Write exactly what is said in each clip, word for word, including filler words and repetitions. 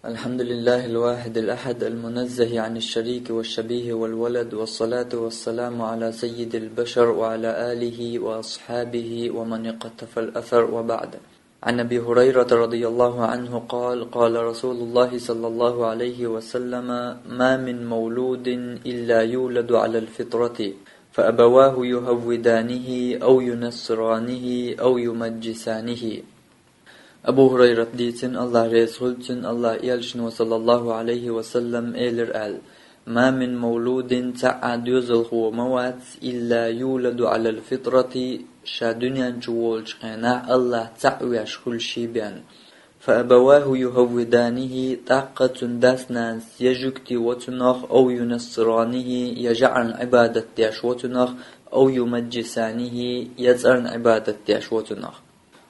الحمد لله الواحد الأحد المنزه عن الشريك والشبيه والولد، والصلاة والسلام على سيد البشر وعلى آله وأصحابه ومن اقتفى الأثر، وبعد. عن أبي هريرة رضي الله عنه قال: قال رسول الله صلى الله عليه وسلم: ما من مولود إلا يولد على الفطرة، فأبواه يهودانه أو ينصرانه أو يمجسانه. Абу Хурайрат дийцина, Аллах реза хуьлда цунна, Аллах элчано, саллаллаху алейхи ва саллам, элира аьлла: «Ма мин мавлудин», цхьа а доьзалхо ма вац, «илла юладу алал фитрати», ша дуьнен чу волчу хенахь Аллах цхьаъ веш хуьлуш бен. «Фа абаваху юхаввиданихи», тӀаккха цуьнан дас-нанас я жуьгти во цунах, «ав юнассиранихи», я жаӀарна Ӏибадат деш во цунах, «ав юмаджисанихи», я цӀарна Ӏибадат деш во цунах.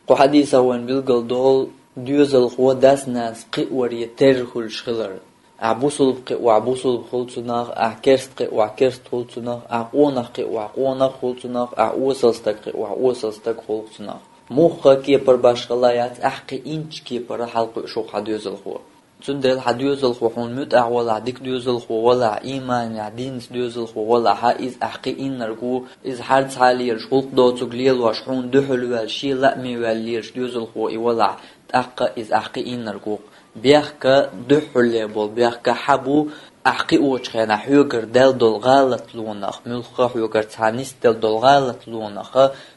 Кху хьадисехь вайна билгал долу доьзалхо дас-нанас кхиоре терра хуьлуш хилар. Ахь бусулба кхиош бусулба хуьлу цунах, ахь керста кхиош керста хуьлу цунах, ахь къонах кхиош къонах хуьлу цунах, ахь осал стаг кхиош осал стаг хуьлу цунах. Муьлхха кепара башхалла яц, ахь кхиинчу кепара хьалакхуьуш ву хьан доьзалхо. Цундела хьан доьзалхо хьуна муьтӀахь валахь, дика доьзалхо валахь, ийманехь, динца доьзалхо валахь, иза ахь кхиийнарг ву, иза хьарцхьа лелаш, гӀуллакх доцург лелош, хьуна дуьхьал ваьлла, шен лааме ваьлла лелаш доьзалхо и валахь, тӀаккха иза ахь кхиийнарг ву. Бехк дуьхьал болу, бехк хьан бу, ахь кхиочу хенахь хьоьгара даьлла долу гӀалатлонах, муьлхха хьоьгара цхьа нисделла долу гӀалатлонах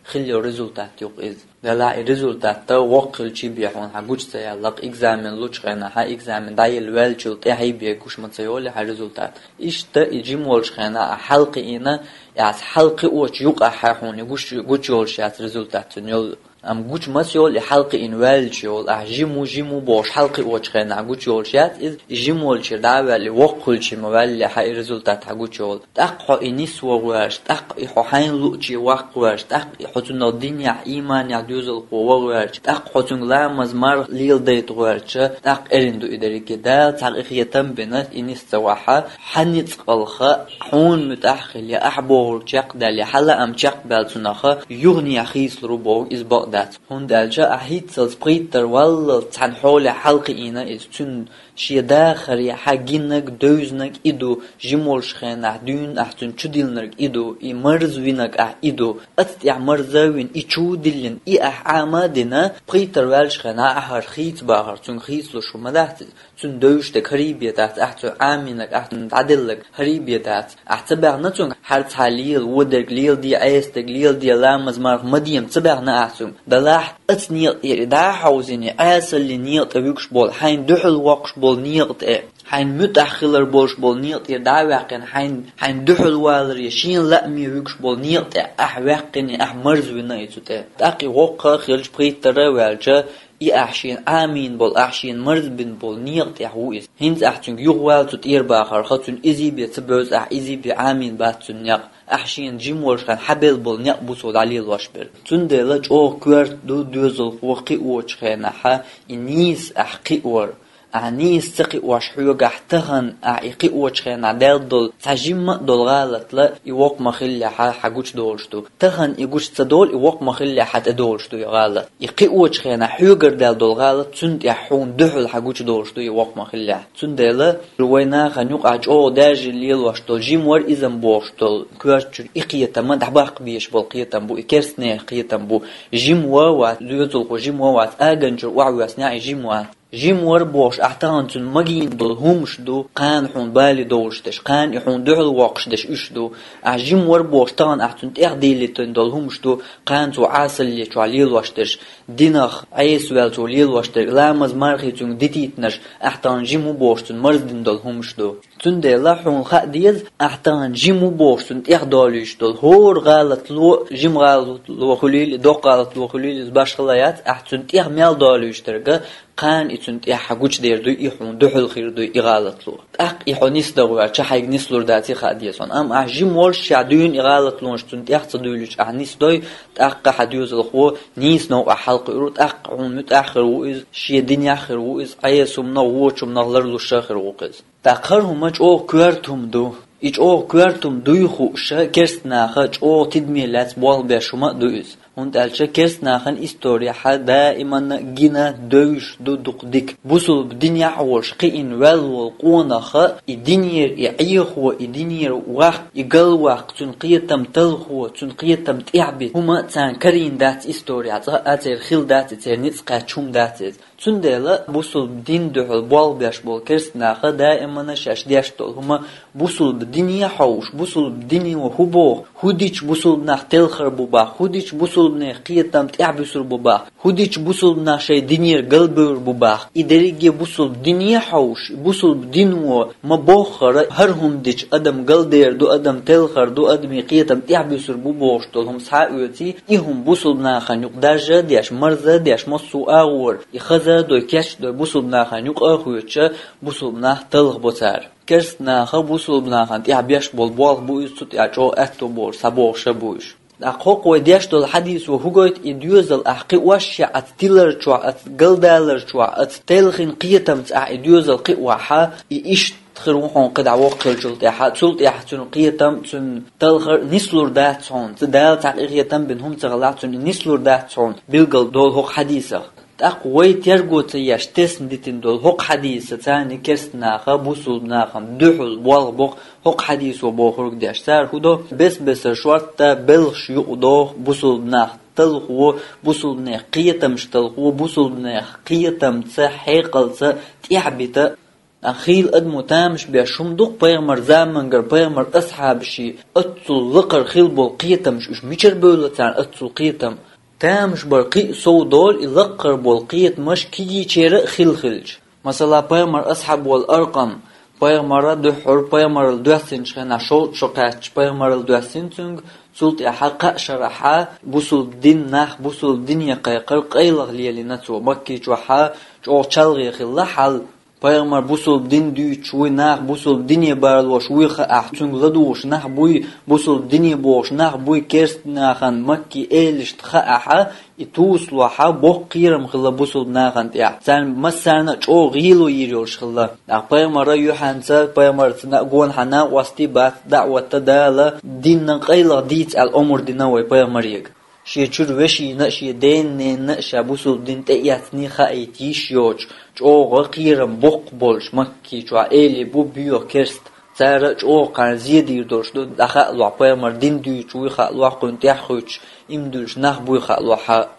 хилла йолу результат ю-кх иза. Делахь и результат воккха хилча бен хьуна хьан гучу ца яьлла-кх, экзамен лучу хенахь, хьан экзамен дӀаелла ваьллачул тӀаьхьа бен гуш ма ца йолу хьан результат. Иштта и жима волчу хенахь ахь хьалакхиийна, аса хьалакхиочу юкъахь хьуна и гуш, гучу йолуш яц результат цуьнан йолу. Амма гучу ма ца йолу и хьалакхиийна ваьллачу йолу, ахь жима ву, жима ву бохуш хьалакхиочу хенахь гучу йолуш яц иза, и жима волчуьра дӀа а ваьлла, и воккха хуьлча ма ваьлла хьан и результат хьан гучу йолу. ТӀаккха хьо и нисван гӀоьрташ, тӀаккха и хьо хьайна луъучу ваккха гӀоьрташ, тӀаккха и хьо цунах динехь, ийманехь доьзалхо ван гӀоьрташ, тӀаккха хьо цуьнга ламаз, марха леладайта гӀоьрташ, тӀаккха эрна ду и дерриге. Дала цхьа къинхетам бина, и нис ца вахь, хьан ницкъалха, хьуна муьтӀахь хила, я ахь бохург чекхдаьлла, я хьан лаам чекхбаьлла цунах юханехьа хийцалур ву бохург иза бакъ дац. ХӀунда аьлча ахь хӀинццалц пхийттара валлалц цхьана хьолехь хьалакхиийна иза, цуьнан шен дахаре хьан гинарг, девзинарг и ду, жима волчу хенахь дуьйна ахь цуьнан чу диллинарг и ду, и марзвинарг ахь и ду, оцу тӀехь марза а вина, и чу а диллина, и ахь Ӏама а дина, пхийттара ваьллачу хенахь ахь хӀара хийца бахар, цуьнга хийцалуш хӀума дац иза. Цуьнан девзаш дерг хӀара бен дац, ахь цуьнан Ӏамийнарг, ахь цуьнан дӀаделларг хӀара бен дац. Ахь ца баьхна цуьнга, хьарцхьа лела, вон дерг леладе, Ӏеса дерг леладе, ламаз, марха ма де ма ца баьхна ахь цуьнга. Делахь, оцу некъа тӀера дӀа а хьовзийна, Ӏесаллин некъа тӀе вуьгуш болу, хьайна дуьхьал воккхуш болу некъа тӀе, хьайна муьтӀахь хилар болуш болу некъа тӀера дӀа а ваьккхина, хьайна, хьайна дуьхьал валаре, шен лааме вуьгуш болу некъа тӀе ахь ваьккхина, ахь марзвина и цу тӀе. ТӀаккха и воккха а хилча, пхийттара а ваьлча, и ахь шена Ӏамийна болу, ахь шена марзбина болу некъа тӀехь ву иза. ХӀинца ахь цуьнга юхавала цу тӀера бахарх, цуьнан изий бен ца бевза, ахь изий бен Ӏамийна бац цуьнан некъ. Ахь шена жима волчу хенахь хьан белла болу некъ бу цо дӀалелош берг. Цундела чӀогӀа коьрта ду доьзалхо кхиочу хенахь и нийса ахь кхиор. Ахь нийса ца кхиош хьоьгахь тахана ахь и кхиочу хенахь даьлла долу цхьа жимма а долу гӀалатла и воккха ма хиллехь хьан гучудолуш ду. Тахана и гучу ца долу, и воккха ма хиллехь хьан тӀедолуш ду и гӀалат. И кхиочу хенахь хьоьгара даьлла долу гӀалат, цунна тӀехь хьуна дуьхьал хьан гучудолуш ду и воккха ма хиллехь. Цундела вай нахана юкъахь чӀогӀа даьржина лелош долу жима вар иза-м бохуш долу коьртачуьра и кхетам а дӀабаккха безаш болу кхетам бу, и керстанехан кхетам бу. Жима ван а вац, доьзалхо жима ван а вац, аганчуьра охьавоьссинехь и жима вац. Жима вар бохуш, ахь тахана цуьнан магийна долу хӀумаш ду, кхана хьуна бале довлуш дерш, кхана и хьуна дуьхьал воккхуш дерш уьш ду. Ахь жима вар бохуш, тахана ахь цуьнан тӀехь дийлийтина долу хӀумаш ду, кхана цо Ӏесалле чохь лелош дерш, динах Ӏеса ваьлла цо лелош дерг, ламаз, мархий цуьнга дитийтинарш, ахь тахана жима ву бохуш цуьнан марздина долу хӀумаш ду. Цундела хьуна хаа деза, ахь тахана жима ву бохуш цуьнан тӀехь долуьйтуш долу хӀора гӀалатло, жима гӀалатло хуьлийла, доккха гӀалатло хуьлийла, иза башхалла яц, ахь цуьнан тӀехь мел долуьйтуш дерг, кхана и цуьнан тӀехь хьан гучудер дуй, и хьуна дуьхьал хир дуй и гӀалатло. ТӀаккха и хьо нисдан гӀоьртча хьайга нислур дац и хаа деза хьуна. Амма ахь жима волуш ша дуьйна и гӀалатлонаш цуьнан тӀехь ца дуьйлуьйтуш ахь нисдой, тӀаккха хьан доьзалхо нийса новкъахь хьалакхуьур ву, тӀаккха хьуна муьтӀахь хир ву иза, шен динехь хир ву иза, Ӏеса хӀуманах, вочу хӀуманах ларлуш а хир ву-кх иза. ТӀаккха хӀара хӀума чӀогӀа коьрта хӀума ду. И чӀогӀа коьрта хӀума дуй хууш, керста наха чӀогӀа тидаме лаьцна болх беш хӀума а ду иза. ХӀунда аьлча керста нахана историяхьа даиманна гина девзаш ду дукха дика. Бусулба динехь а волуш кхиъна ваьлла волу къонах, и динера и Ӏехо, и динера ваккха, и галваккха, цуьнан кхетам талхо, цуьнан кхетам тӀаьхьабита хӀума царна карийна дац историяхь, цкъа а церан хилла дац и, церан ницкъ кхаьчна хӀума дац иза. Цундела бусулба дин дуьхьал болх беш болу керста наха даиманна шаьш деш долу хӀума бусулба дине хьовш, бусулба дино хӀун боху, хӀун дича бусулба нах телхар бу баха, хӀун дича бусулбанех кхетам тӀаьхьабуьсур бу баха, хӀун дича бусулба нах шайн динера галбевр бу баха. И дерриге бусулба дине хьовш, бусулба дино ма боххара, хӀара хӀума дича адам галдер ду, адам телхар ду, адамийн кхетам тӀаьхьабуьсур бу бохуш долу хӀума схьа а оьций, и хӀума бусулба нахана юкъа даржа а деш, марза а деш, массо а агӀор и хаза а дой, кечда дой, бусулба нахана юкъа а хоьцуш, бусулба нах талхабо цара. Керста наха бусулба нахана тӀехь беш болу болх бу иза, цу тӀехь чӀогӀа аьтто болуш схьабохуш а бу уьш. ТӀаккха хӀокху вай деш долу хьадисо хӀун гойту, и доьзал ахь кхиош а, оцу тилар чохь, оцу галдалар чохь, оцу телхина кхетамца ахь и доьзал кхиохьа, и иштта хир ву хьуна кхидӀа воккха хиллачул тӀаьхьа, цул тӀаьхьа цуьнан кхетам, цуьнан талхар нислур дац хьуна, цу Дала цхьа къинхетам бина хӀума ца хилахь, цуьнан нислур дац хьуна, билггал долу хӀокху хьадисах. ТӀаккха вай терго ца еш, тесна дитина долу хӀокху хьадиса царна керста наха бусулба нахана дуьхьал болх бо-кх хӀокху хьадисо бохург деш. Цара хӀун до? Бес-бесара шортта белхаш юкъадоху бусулба нах талхо, бусулбанех кхетамаш талхо, бусулбанех кхетамца, хьекъалца тӀаьхьабита. Ткъа хийла адамо тамаш беш хӀума ду-кх пайхамар замангара, пайхамар асхьабаший аццул лакхара хилла болу кхетамаш, уьш мичара бевлла царна аццул кхетам? Тамаш бар кхин а сов долу и лакхара болу кхетамаш кегийчеран а хилла хилча. Масала, пайхамар асхьаб волу Аркъам, пайхамара дуьххьара, пайхамарал доьссинчу хенахь шовзткъа шо кхаьчча пайхамарал доьссина цуьнга, цул тӀаьхьа кхаа шарахьа бусулба дин нах, бусулба дине кхайкхар къайлаха лелийна цо, Макки чохьа чӀогӀа чалгӀе хилла хьал. Пайхамар бусулба дин дуьйцуш вуй, нах бусулба дине балош вуй хаахь, цуьнга ладугӀуш нах буй, бусулба дине бохуш нах буй, керста нахана Макки элашна хаахьа, и тусалохьа боккха кхерам хилла бусулба нахана тӀехь. Царна массарна а чӀогӀа гӀело йийр йолуш хилла. ТӀаккха пайхамара юьхьанца, пайхамарца на-, гонахьа накъостий бац, даӀват а Дала динна къайлаха дийца аьлла омра дина вай пайхамарега. Шен чуьра вешина а, шен ден-ненна а ша бусулба дин тӀеэцний хаийта йиш йоцуш, чӀогӀа кхерам боккха болуш Макки чохь элий бу боьха керста. Цара а чӀогӀа кхарна зе дийр долуш ду, дӀахаалахь, пайхамар дин дуьйцуш вуй хаалахь, кхуьнан тӀаьхьа хуьйцуш, иман дуьллуш нах буй хаалахьа.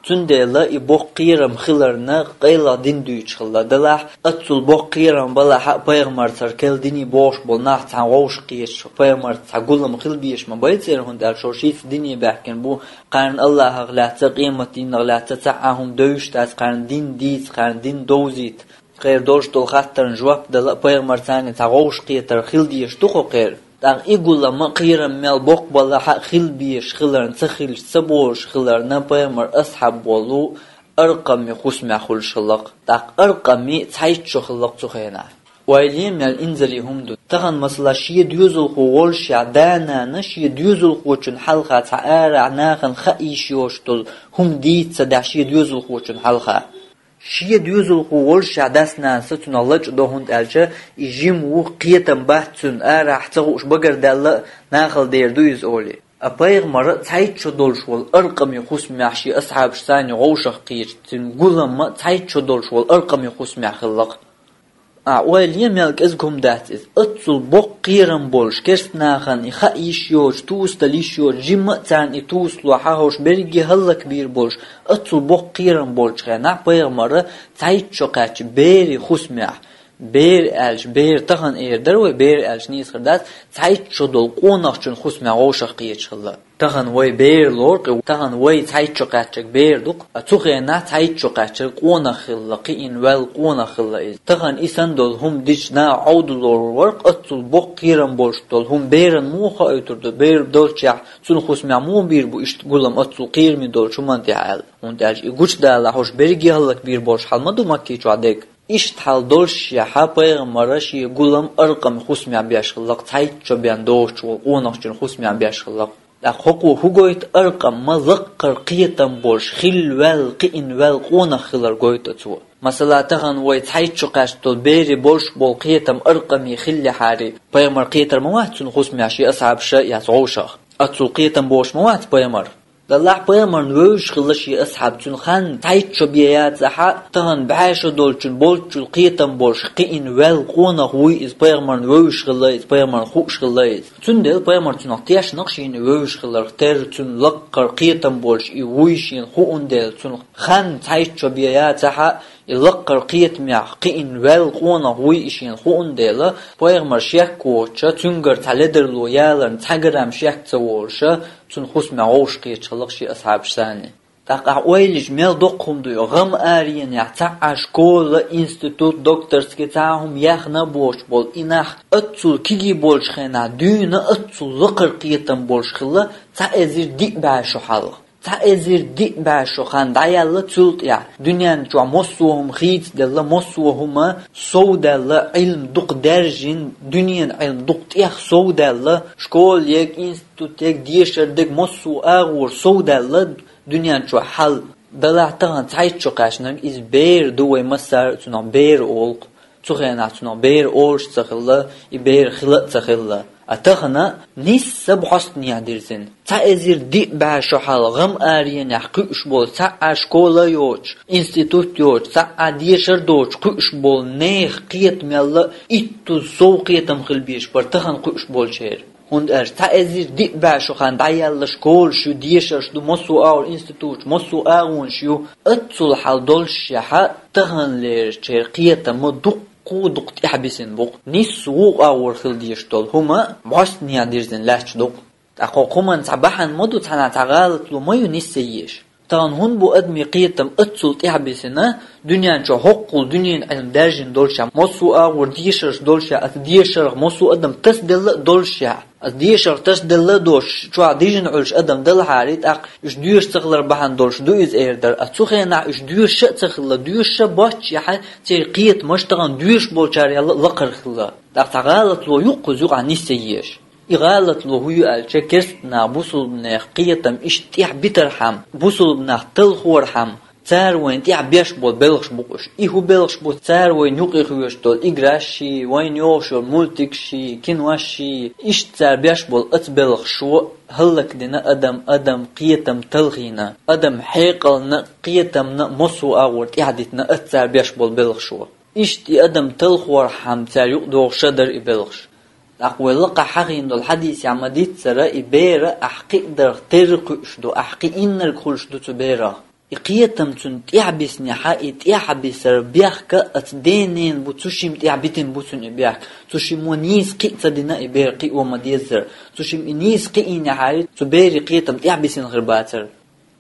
Цундела и боккха кхерам хиларна, къайлаха дин дуьйцуш хилла далахь, аццул боккха кхерам балахьа а, пайхамарцара керла дине бохуш болу нах цхьаьна вовшах кхеташ, пайхамарца цхьа гулам хила безаш ма бай церан, хӀунда аьлча шаьш шийтта дине баьхкина бу, кхарна Аллахьах лаьцна, къематдийнах лаьцна цхьа а хӀума девзаш дац, кхарна дин дийца, кхарна дин довзийта. Кхеран долуш долу хаттарна жоп дала а, пайхамарца цхьаьна цхьа вовшах кхетар хила дезаш ду-кх кхеран. ТӀаккха и гулам а, кхерам мел боккха балахьа а хила безаш хиларна, ца хилча ца болуш хиларна, пайхамар асхьаб волу Аркъаман хӀусамехь хуьлуш хилла-кх. ТӀаккха Аркъам цхьайтта шо хилла-кх цу хенахь. Ойла е мел инзаре хӀума ду. Тахана, масала, шен доьзалхо волушехь, да-нана шен доьзалхочун хьалха цхьа арахь нахана хаа йиш йоцуш долу хӀума дийца ца дахь шен доьзалхочун хьалха. Шен доьзалхо волушехь дас-нанас цунах лачкъадо, хӀунда аьлча и жима ву, кхетам бац цуьнан, арахь ца хууш багардаьлла а, нахала дер ду иза олий. Ткъа пайхамар цхьайтта шо долуш волу Аркъаман хӀусамехь шен асхьабашца цхьаьна вовшах кхеташ, цуьнан гулам а цхьайтта шо долуш волу Аркъаман хӀусамехь хилла-кх. Ахь ойла е, мел кӀезиг хӀума дац иза. Аццул боккха кхерам болуш, керста нахана и хаа йиш йоцуш, тусадала йиш йоцуш, жимма а царна и тусалохьа хӀорш берриге хӀаллакбийр болуш, аццул боккха кхерам болчу хенахь пайхамар цхьайтта шо кхаьчча берийн хӀусамехь, бер аьлча, бер тахана эр дара вай, бер аьлча нийса хир дац, цхьайтта шо долу къонахчун хӀусамехь вовшах кхеташ хилла. Тахана вай бер лору-кх, тахана вай цхьайтта шо кхаьчнарг бер ду-кх, а цу хенахь цхьайтта шо кхаьчнарг къонах хилла, кхиъна ваьлла къонах хилла иза. Тахана и санна долу хӀума дича наха Ӏовдалор вара-кх, аццул боккха кхерам болуш долу хӀума берана муха хоуьйтур ду, бер долчехь цуьнан хӀусамехь муха бийр бу иштта гулам, аццул кхераме долчу хӀуманна тӀехь аьлла. ХӀунда аьлча и гучудалахь хӀорш берриге хӀаллакбийр болуш хьал ма ду Макки чохь дерг. Иштта хьал долушехьа пайхамар шен гулам Аркъаман хӀусамехь беш хилла-кх, цхьайтта шо бен доцуш волу къонахчун хӀусамехь беш хилла-кх. ТӀаккха хӀокхо хӀун гойту, Аркъам лаккхара кхетам болуш, хилла ваьлла, кхиъна ваьлла къонах хилар гойту цо. Масала, тахана вай цхьайтта шо кхаьчна долу берийн болуш болу кхетам Аркъаман хиллехьара, пайхамар кхетар ма вац цуьнан хӀусамехь шен асхьабаш а эцна вовшах. Аццул кхетам болуш ма вац пайхамар. Даллахь, пайхамарна вевзаш хилла шен асхьаб, цуьнан хан цхьайтта шо бен яцахь а, тахана бӀе шо долчун болччул кхетам болуш кхиъна ваьлла къонах вуй иза, пайхамарна вевзаш хилла иза, пайхамарна хууш хилла иза. Цундела пайхамар цунах тешнакх шена вевзаш хиларх терра, цуьнан лаккхара кхетам болуш и вуй шена хуун дела, цуьнан хан цхьайтта шо бен яцахь а, и лаккхара кхетамех кхиъна ваьлла къонах вуй и шена хуун дела, пайхамар шек воцуша, цуьнгара цхьа ледарло яларна цхьа грамм шек ца волуша, цунна хӀусамехь вовшах кхеташ хилла шен асхьабаш санна. ТӀаккха ахь ойла йича, мел доккха хӀума ду и, гӀам аренехь цхьа а школа, институт, докторский цхьа а хӀума яьхна а боцуш болу и нах, оццул кегий болчу хенахь дуьйна оццул лакхара кхетам болуш хилла цхьа эзар диъ бӀе шо хьалха. Цхьа эзар диъ бӀе шо хан дӀаяьлла цул тӀаьхьа, дуьнен чохь массо а хӀума хийцаделла, массо а хӀума совдаьлла, Ӏилма дукха даьржина, дуьненан Ӏилма дукха тӀех совдаьлла, школа ега, институт ега, дешар дега, массо а агӀор совдаьлла дуьнен чохь хьал. Далахь, тахана цхьайтта шо кхаьчнарг иза бер ду, вай массара а цунах бер олу-кх. Цу хенахь цунах бер олуш а ца хилла, и бер хила а ца хилла. А тахана нисса бӀостанехьа дирзина. Цхьа эзар диъ бӀе шо хьалха гӀам аренехь кхуьуш болу цхьа а школа йоцуш, институт йоцуш, цхьа а дешар доцуш кхуьуш болу нехан кхетамелла иттуза сов кхетам хила безаш бара тахана кхуьуш болчеран. ХӀунда аьлча цхьа эзар диъ бӀе шо хан дӀаяьлла школаш ю, дешарш ду, массо а агӀор институташ, массо а агӀонаш ю, оццул хьал доллушехь а, таханлерачеран кхетам ма дуккха а дукха тӀаьхьабисина бу-кх. Нисса вукху агӀор хила дезаш долу хӀума бӀостанехьа дирзина лаьтташ ду-кх. ТӀаккха хӀокху хӀуманна цхьа бахьана ма ду, цхьанхьа цхьа гӀалатло ма ю нисса езаш. Тахана хӀунда бу адамийн кхетам оццул тӀаьхьабисина, дуьнен чохь хӀоккхул дуьненан Ӏилма даьржина доллушехь, массо а агӀор дешарш доллушехь, аса дешарх массо а адам тасаделла а доллушехь, аса дешарх тасаделла а доцуш, чохь дижина Ӏуьллуш адам далахьара, тӀаккха уьш доьшуш ца хилар бахьана долуш ду иза эр дара. Аса цу хенахь уьш доьшуш а ца хилла, доьшуш а боццушехь, церан кхетамаш тахана доьшуш болчарел а лакхара хилла. ТӀаккха цхьа гӀалатло ю-кх кхуза юкъахь нисса езаш. И гӀалатло хӀун ю аьлча, керстанах бусулбанех кхетам иштта тӀаьхьа битархьама, бусулбанах талхорхьама, цара вайна тӀаьхьа беш болу белхаш бу-кх уьш. И хӀун белхаш бу, цара вайна юкъе хьоьжуш долу играшший, вайна йогӀуш йолу мультикшший, киношший, иштта цара беш болу оцу белхашо хӀаллакдина адам, адам кхетам талхийна, адам хьекъална, кхетамна массо а агӀор тӀаьхьадитина оцу цара беш болу белхашо. Иштта и адам талхорхьама цара юкъадогӀуш а дара и белхаш. ТӀаккха вай лакхахь хьахийна долу хьадисехь ма-дийццара, и бер ахь кхиънарх терра кхуьуш ду, ахь кхиънарг хуьлуш ду цу берах. И кхетам цунна тӀаьхьабиснехь а, и тӀаьхьабисар бехк оцу ден-ненан бу, цу шимма тӀаьхьабитина бу цунна и бехк. Цу шиммо нийса кхиа ца дина и бер кхио ма-деззара. Цу шимма и нийса кхиийнехьара, цу берийн кхетам тӀаьхьабисина хир бацара.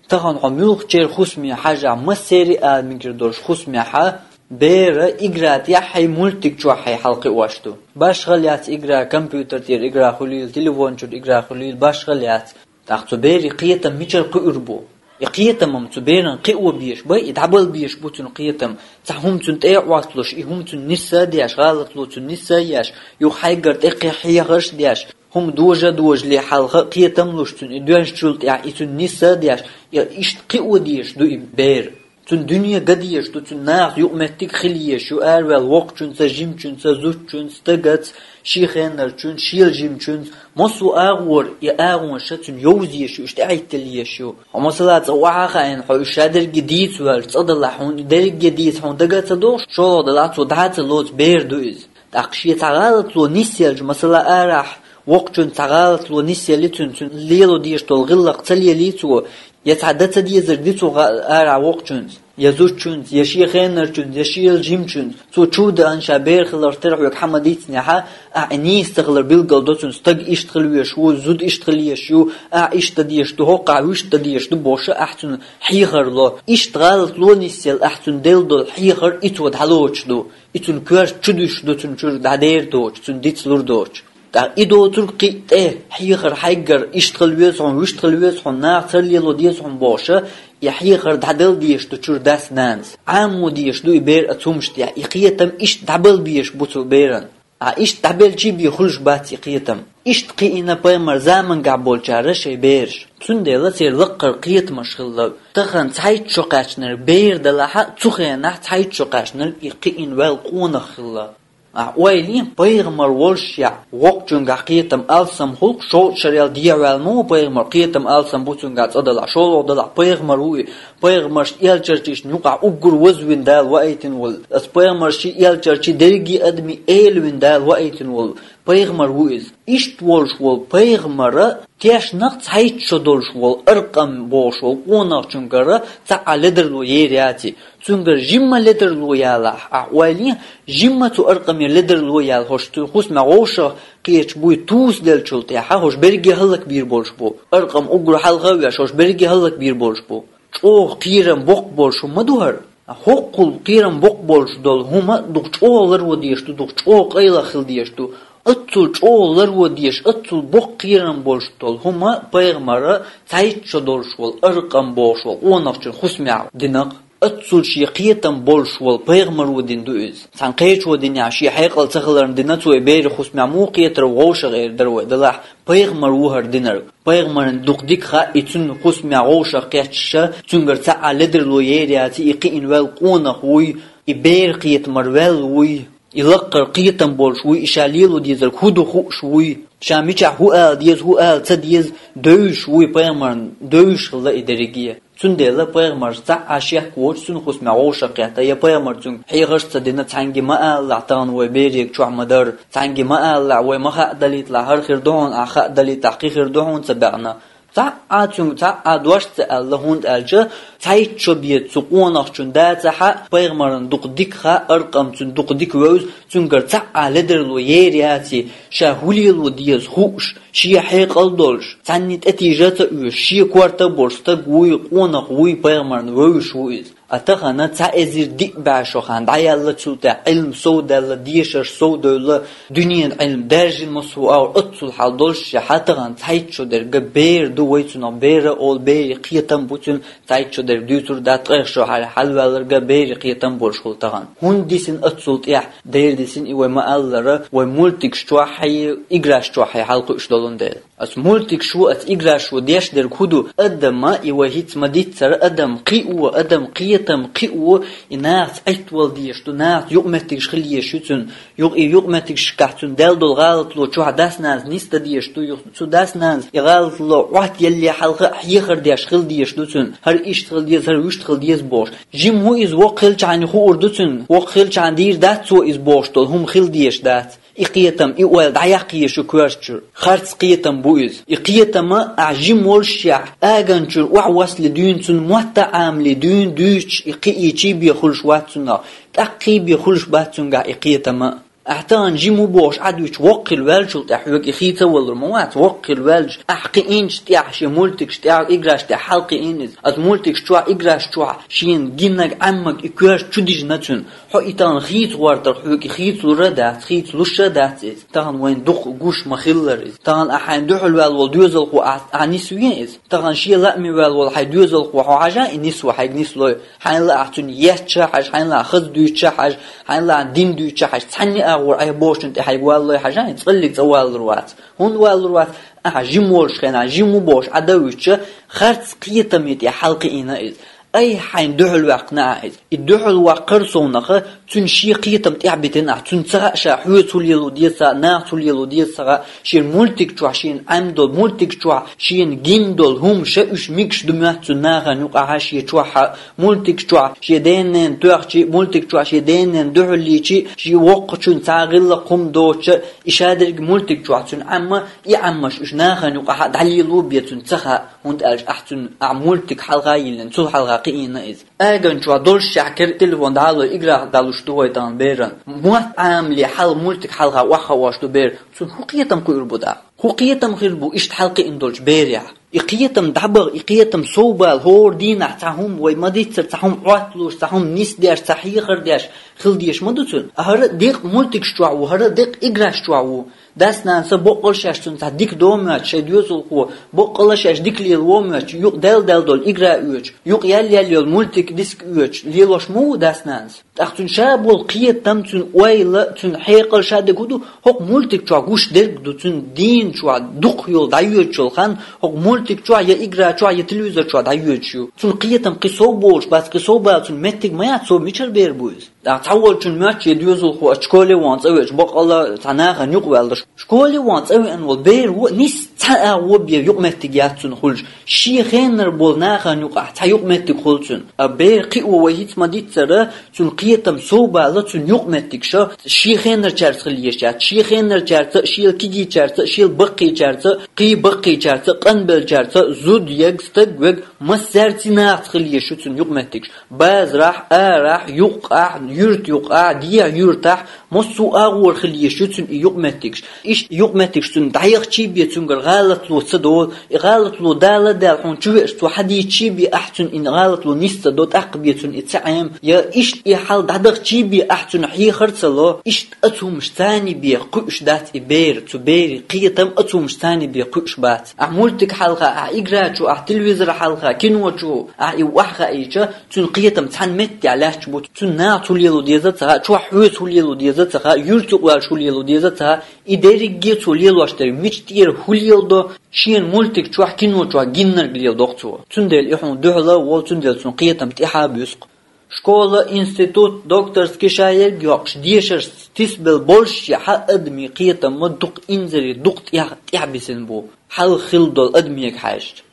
Тахана хьо муьлххачеран хӀусаме хьажахь, массеран а ала мегар долуш хӀусамехь а, бер игра тӀехь хьий, мультик чохь хьий хьалакхиош ду. Башхалла яц игра, компьютер тӀера игра хуьлийла, телефон чуьра игра хуьлийла, башхалла яц. ТӀаккха цу берийн кхетам мичара кхуьур бу? И кхетам-м цу беран кхио безаш бу, и дӀабала безаш бу цуьнан кхетам. Цхьа хӀума цунна тӀе а Ӏотталуш, и хӀума цунна нисса а деш, гӀалатло цунна нисса а еш, юха хьайгара тӀе кхин хьехарш а деш, хӀума дожа а дожале хьалха кхетам луш цунна, и доьжначул тӀаьхьа и цунна нисса а деш, и иштта кхио дезаш ду и бер. Цунна дуьне ган дезаш ду, цунна нахаца юкъаметтиг хила езаш ю, араваьлла воккхачуьнца, жимачуьнца, зудчуьнца, стагаца, шен хенарчуьнца, шел жимачуьнца, массо а агӀора и агӀонаш цунна йовза езаш ю, иштта тӀехӀиттала езаш ю. Хьо, масала, цкъа охьа а хаийна, хьо уьш шадерриге дийца воьлча, цкъа делахь хьуна и дерриге дийца хьуна дага а ца догӀуш, шолгӀа делахь цо дӀа а ца лоцу бер ду иза. ТӀаккха шен цхьа гӀалатло нисъелча, масала, арахь воккхачуьнца цхьа гӀалатло нисъелли цуьнан, цуьнан лело дезаш долу гӀиллакх ца лелий цо, я цхьа дан ца дезарг ди цо гӀа-, арахь воккхачуьнца, я зудчуьнца, я шен хенарчуьнца, я шен жимачуьнца, цо чу а даьхна ша бер хиларх тера хьоьга хьан ма дийцинехь а, ахь и нийса ца хилар билгал до цуьнан, стаг иштта хила везаш ву, зуда иштта хила езаш ю, ахь иштта дан дезаш ду, хӀокхахь вуьшта дан дезаш ду бохуш а, ахь цуьнан хьехар ло. Иштта гӀалатло нисъелла, ахь цуьнан делла долу хьехар и цо дӀалоцуш ду. И цуьнан коьрта чу дуьсуш ду, цуьнан чуьра дӀадер доцуш, цуьнан дицлур доцуш. ТӀаккха и доцург кхин а тӀе хьехар хьайгара, иштта хила веза хьуна, вуьшта хила веза хьуна, нахаца хӀара лело деза хьуна бохуш а, и хьехар дӀадала дезаш ду чуьра дас-нанас. Ӏамо дезаш ду и бер оцу хӀуманаш тӀехь, и кхетам иштта дӀабала безаш бу цу беран. Ахь иштта дӀабелчий бен хуьлуш бац и кхетам. Иштта кхиийна пайхамаран заманчохь болчара шайн бераш. Цундела церан лаккхара кхетамаш хилла. Тахана цхьайтта шо кхаьчнарг бер делахь а, цу хенахь цхьайтта шо кхаьчнарг и кхиийна ваьлла къонах хилла. А ойла е, пайхамар волушехь, воккхачуьнгахь кхетам алсам хул-кх, шовзткъа шарел дехьаваьлла ма ву пайхамар, кхетам алсам бу цуьнгахь, цӀа далахь, шолгӀа далахь, пайхамар ву и, пайхамаршна, элчанашна юкъахь уггар вазвина Дала ваийтина волу, аса пайхамаршна, элчанашна, дерриге а адамийн эла вина Дала ваийтина волу пайхамар ву иза. Иштта волуш волу пайхамар тешнах цхьайтта шо долуш волу Аркъам бохуш волу къонахчуьнгара цхьа а ледарло ер яций. Цуьнгара жимма ледарло ялахь, ахь ойла е, жимма цу Аркъаме ледарло яьлла, хӀорш цуьнан хӀусамехь вовшах кхеташ буй, тусаделлачул тӀаьхьа хӀорш берриге хӀаллакбийр болуш бу. Аркъам уггар хьалха а веш, хӀорш берриге хӀаллакбийр болуш бу. ЧӀогӀа кхерам боккха болуш хӀума ма ду хӀара. ХӀоккхул кхерам боккха болуш долу хӀума дукха чӀогӀа ларво дезаш ду, дукха чӀогӀа къайлаха хила дезаш ду. Оццул чӀогӀа ларво дезаш, оццул боккха кхерам болуш долу хӀума пайхамара цхьайтта шо долуш волу Аркъам бохуш волу къонахчун хӀусамехь дина-кх. Оццул шен кхетам болуш волу пайхамаро дина ду иза. Цхьана кхечо динехь, шен хьекъал ца хиларна дина цо и, берийн хӀусамехь муха кхетар ву, вовшах эр дара вай, делахь, пайхамар ву хӀара динарг. Пайхамарна дукха дика хаьа и, цуьнан хӀусамехь вовшах кхетча, цуьнгара цхьа а ледарло ер яций, и кхиъна ваьлла къонах вуй, и беран кхетамара ваьлла вуй, и лакхара кхетам болуш вуй, и ша лело дезарг хӀун ду хууш вуй, ша мичахь хӀун ала деза, хӀун ала ца деза, девзаш вуй, пайхамарна девзаш хилла и дерриге. Цундела пайхамарца цхьа а шек воцуш, цуьнан хӀусамехь вовшах кхетта, я пайхамара цуьнга хьехарш а ца дина, цхьаьнгге ма алалахь, тахана вай берега чохь ма-дарра, цхьаьнгге ма алалахь, вай ма хаадалийталахь, хӀара хир ду хьуна, ахь хаадалийтахь, кхин хир ду хьуна ца баьхна. Цхьа а цуьнга цхьа а дош ца аьлла, хӀунда аьлча цхьайтта шо беза цу къонахчун дацахь а, пайхамарна дукха дика хаьа, Аркъам цуьнан дукха дика вевза, цуьнгара цхьа а ледарло ер яций, ша хӀун лело деза хууш, шен хьекъал долуш, цхьанне тӀетийжа а ца оьшуш, шен корта а болуш стаг вуй, къонах вуй, пайхамарна вевзаш ву иза. А тахана цхьа эзар диъ бӀе шо хан дӀаяьлла, цул тӀаьхьа Ӏилма совдаьлла, дешарш совдевлла, дуьненан Ӏилма даьржина массо а агӀор, оццул хьал долуш, шен хьан тахана цхьайтта шо дерг бер ду вай цунах, бер а олу, берийн кхетам бу цуьнан, цхьайтта шо дерг дуьйцур дац, ткъех шо хьалха хьалаваьлларг а берийн кхетам болуш хуьлу тахана. ХӀунда дисина оццул тӀаьхьа? Дера дисина и, вай ма-аллара, вай мультикаш чохь а, играш чохь а хьалакхуьуш долун дела. Аса мультикаш ву, аса играш ву деш дерг хӀун ду? Адам, и вай хӀинца ма-дийццара, адам кхио, адам кхетам кхио, и нахаца Ӏиттавала дезаш ду, нахаца юкъаметтигаш хила езаш ю цуьнан. Юкъ-, и юкъаметтигашкахь цуьнан даьлла долу гӀалатло чохь дас-нанас нисдан дезаш ду, юха цу дас-нанас и гӀалатло Ӏоттаялале хьалха а хьехар деш хила дезаш ду цуьнан. ХӀара иштта хила деза, хӀара вуьшта хила деза бохуш. Жима ву иза, воккха хилчахьана хуур ду цуьнан, воккха хилчахьана дийр дац цо иза бохуш долу хӀума хила дезаш дац. И кхетам, и ойла дӀаяккха езаш ю коьртачуьра. Харц кхетам бу иза. И кхетам а, ахь жима волушехь, аганчуьра охьавасале дуьйна, цуьнан мотт а Ӏамале дуьйна, дуьйцуш, и кхиийчий бен хуьлуш вац цунах, тӀаккхий бен хуьлуш бац цуьнгахь и кхетам а. Ахь тахана жима ву бохуш Ӏа дуьйцуш, воккха хила ваьллачул тӀаьхьа хьоьга и хийцавалур ма вац, воккха хила ваьлча. Ахь кхиийначу тӀехь, шен мультикаш тӀехь, играш тӀехь хьалакхиийна иза. Аса мультикаш чохь, играш чохь шена гинарг, Ӏеммарг и коьрта чу дижна цуьнан. Хьо и тахана хийца гӀортарх, хьоьга и хийцалур а дац, хийцалуш а дац иза. Тахана вайна дукха гуш ма-хиллара иза. Тахана ахь хьайна дуьхьал ваьлла волу доьзалхо ахь, ахь нисве иза. Тахана шен лааме ваьлла волу хьайн доьзалхо хьо хьажа, и нисво хьайга нислой. Хьайна лаахь цуьнан етташ а хьажа, хьайна лаахь хаза дуьйцуш а хьажа, хьайна лаахь дин дуьйцуш а хьажа, цхьанне а агӀор айхьа бохучунна тӀе хьайга валлой хьажа, и цкъаллиг цӀа валлур вац. ХӀунда валлур вац? Ахь жима волуш хенахь, жима ву бохуш Ӏа дан вуьйцуча, харц кхетаме тӀе хьалакхиийна иза. Айхьа хьайна дуьхьал ваьккхина ахь иза. И дуьхьал ваккхар совнаха, цуьнан шен кхетам тӀехь битина ахь, цуьнан ца хаьа ша хьоьца хӀун лело деза, нахаца хӀун лело деза ца хаьа, шен мультик чохь шена Ӏемдолу, мультик чохь шена гина долу хӀума ша уьш мегаш ду моьтту цуьнан нахана юкъахь а, шен чохь а, мультик чохь шен ден-ненан тоьхчий, мультик чохь шен ден-ненан дуьхьал лийчий, шен воккхачун цхьа гӀиллакх хӀума доцуча, и шадерг мультик чохь цуьнан Ӏемма, и Ӏеммаш уьш нахана юкъахь а дӀалело бен цуьнан ца хаьа, хӀунда аьлча ахь цуьнан, ахь мультик хьалха а йиллина, цул хьалха кхиийна иза. Аган чохь долушехь кхера телефон дӀалой, играх далуш ду вай тахана беран. Мотт Ӏамале хьал мультик хьалха охьахаош ду бер. Цунна хӀун кхетам кхуьур бу тӀаккха? ХӀун кхетам хир бу иштта хьалакхиъна долчу берехь? И кхетам дӀабаха, и кхетам совбала, хӀора дийнахь цхьа хӀума вай ма-дийццара, цхьа хӀума Ӏотталуш, цхьа хӀума нисдеш, цхьа хьехар деш хила дезаш ма ду цуьнан. А хӀара декъа мультикаш чохь ву, хӀара декъа играш чохь ву. Дас-нанас а боккъал шаьш цунна цхьа дика до моьтту, шайн доьзалхо боккъал а шаьш дика лелаво моьтту, юкъа даьлла-даьлла долу игра оьцу, юкъа яьлла-яьлла йолу мультик, диск оьцу, лелош ма ву дас-нанас. ТӀаккха цуьнан ша болу кхетам, цуьнан ойла, цуьнан хьекъал, шадерг хӀун ду, хӀокху мультик чохь гуш дерг а ду, цуьнан дийна чохь дукха йолу дӀайоьдуш йолу хан, хӀокху мультик чохь я игра чохь я телевизор чохь дӀайоьдуш ю. Цуьнан кхетам кхин сов болуш бац, кхин сов бала цуьнан меттиг ма яц, сов мичара бер бу иза? ТӀаккха цхьаволчун моьтту шен доьзалхо а школе вахана цӀа веача, бакъалла цхьа нахана юкъа ваьлла. Школе вахана цӀа веана волу бер ву а нийсса цхьа а гӀо бен юкъаметтиг яц цунна хуьлуш. Шен хенара болу нахана юкъахь цхьа юкъаметтиг хуьлу цунна. А бер кхио вай хӀинца ма-дийццара, цуьнан кхетам совбала цуьнан юкъаметтигаш шен хенарчаьрца хила езаш яц. Шен хенарчаьрца а, шел кегийчаьрца а, шел баккхийчаьрца а, кхин баккхийчаьрца а, къанбеллачаьрца а, зуда ерг, стаг верг, массаьрца нахаца хила езаш ю цуьнан юкъаметтигаш. Базарахь, арахь, юккъехь, юьрта юккъехь, дехьа юьртахь, массо а агӀор хила езаш ю цуьнан и юкъаметтигаш. Иштта юкъаметтигаш цунна дӀаяхчий бен цуьнгара гӀалатло ца долу, и гӀалатло дала а даьлла хьуна чу веача цо хьадийцчий бен ахь цуьнан и гӀалатло нис ца до, тӀаккха бен цунна и ца Ӏема, я иштта и хьал дӀадахчий бен ахь цуьнан хьехар ца ло, иштта оцу хӀумаш царний бен кхуьуш дац и бер, цу берийн кхетам оцу хӀумаш царний бен кхуьуш бац. Ахь мультик хьалха, ахь игра чу, ахь телевизор хьалха, кино чу, ахь и охьахаийча, цуьнан кхетам цхьана меттехь лаьтташ бу, цуьнан нахаца хӀун лело деза а ца хаьа, чохь хьоьца хӀун лело деза а ца хаьа, юьрта юкъа ваьлча хӀун лело деза а ца хаьа, и дерриге а цо лелош дерг мича тӀера хӀун леладо, шена мультик чохь, кино чохь гиннарг леладо-кх цо. Цундела и хьуна дуьхьал а волу, цундела цуьнан кхетам тӀаьхьа а буьсу-кх. Школа, институт, докторский ша ерг йоккхуш, дешаршца тисабелла болуш а, хьан адамийн кхетам ма дукха инзаре, дукха тӀех-, тӀехь бисина бу, хьалха хилла долу адамега хьаьжча.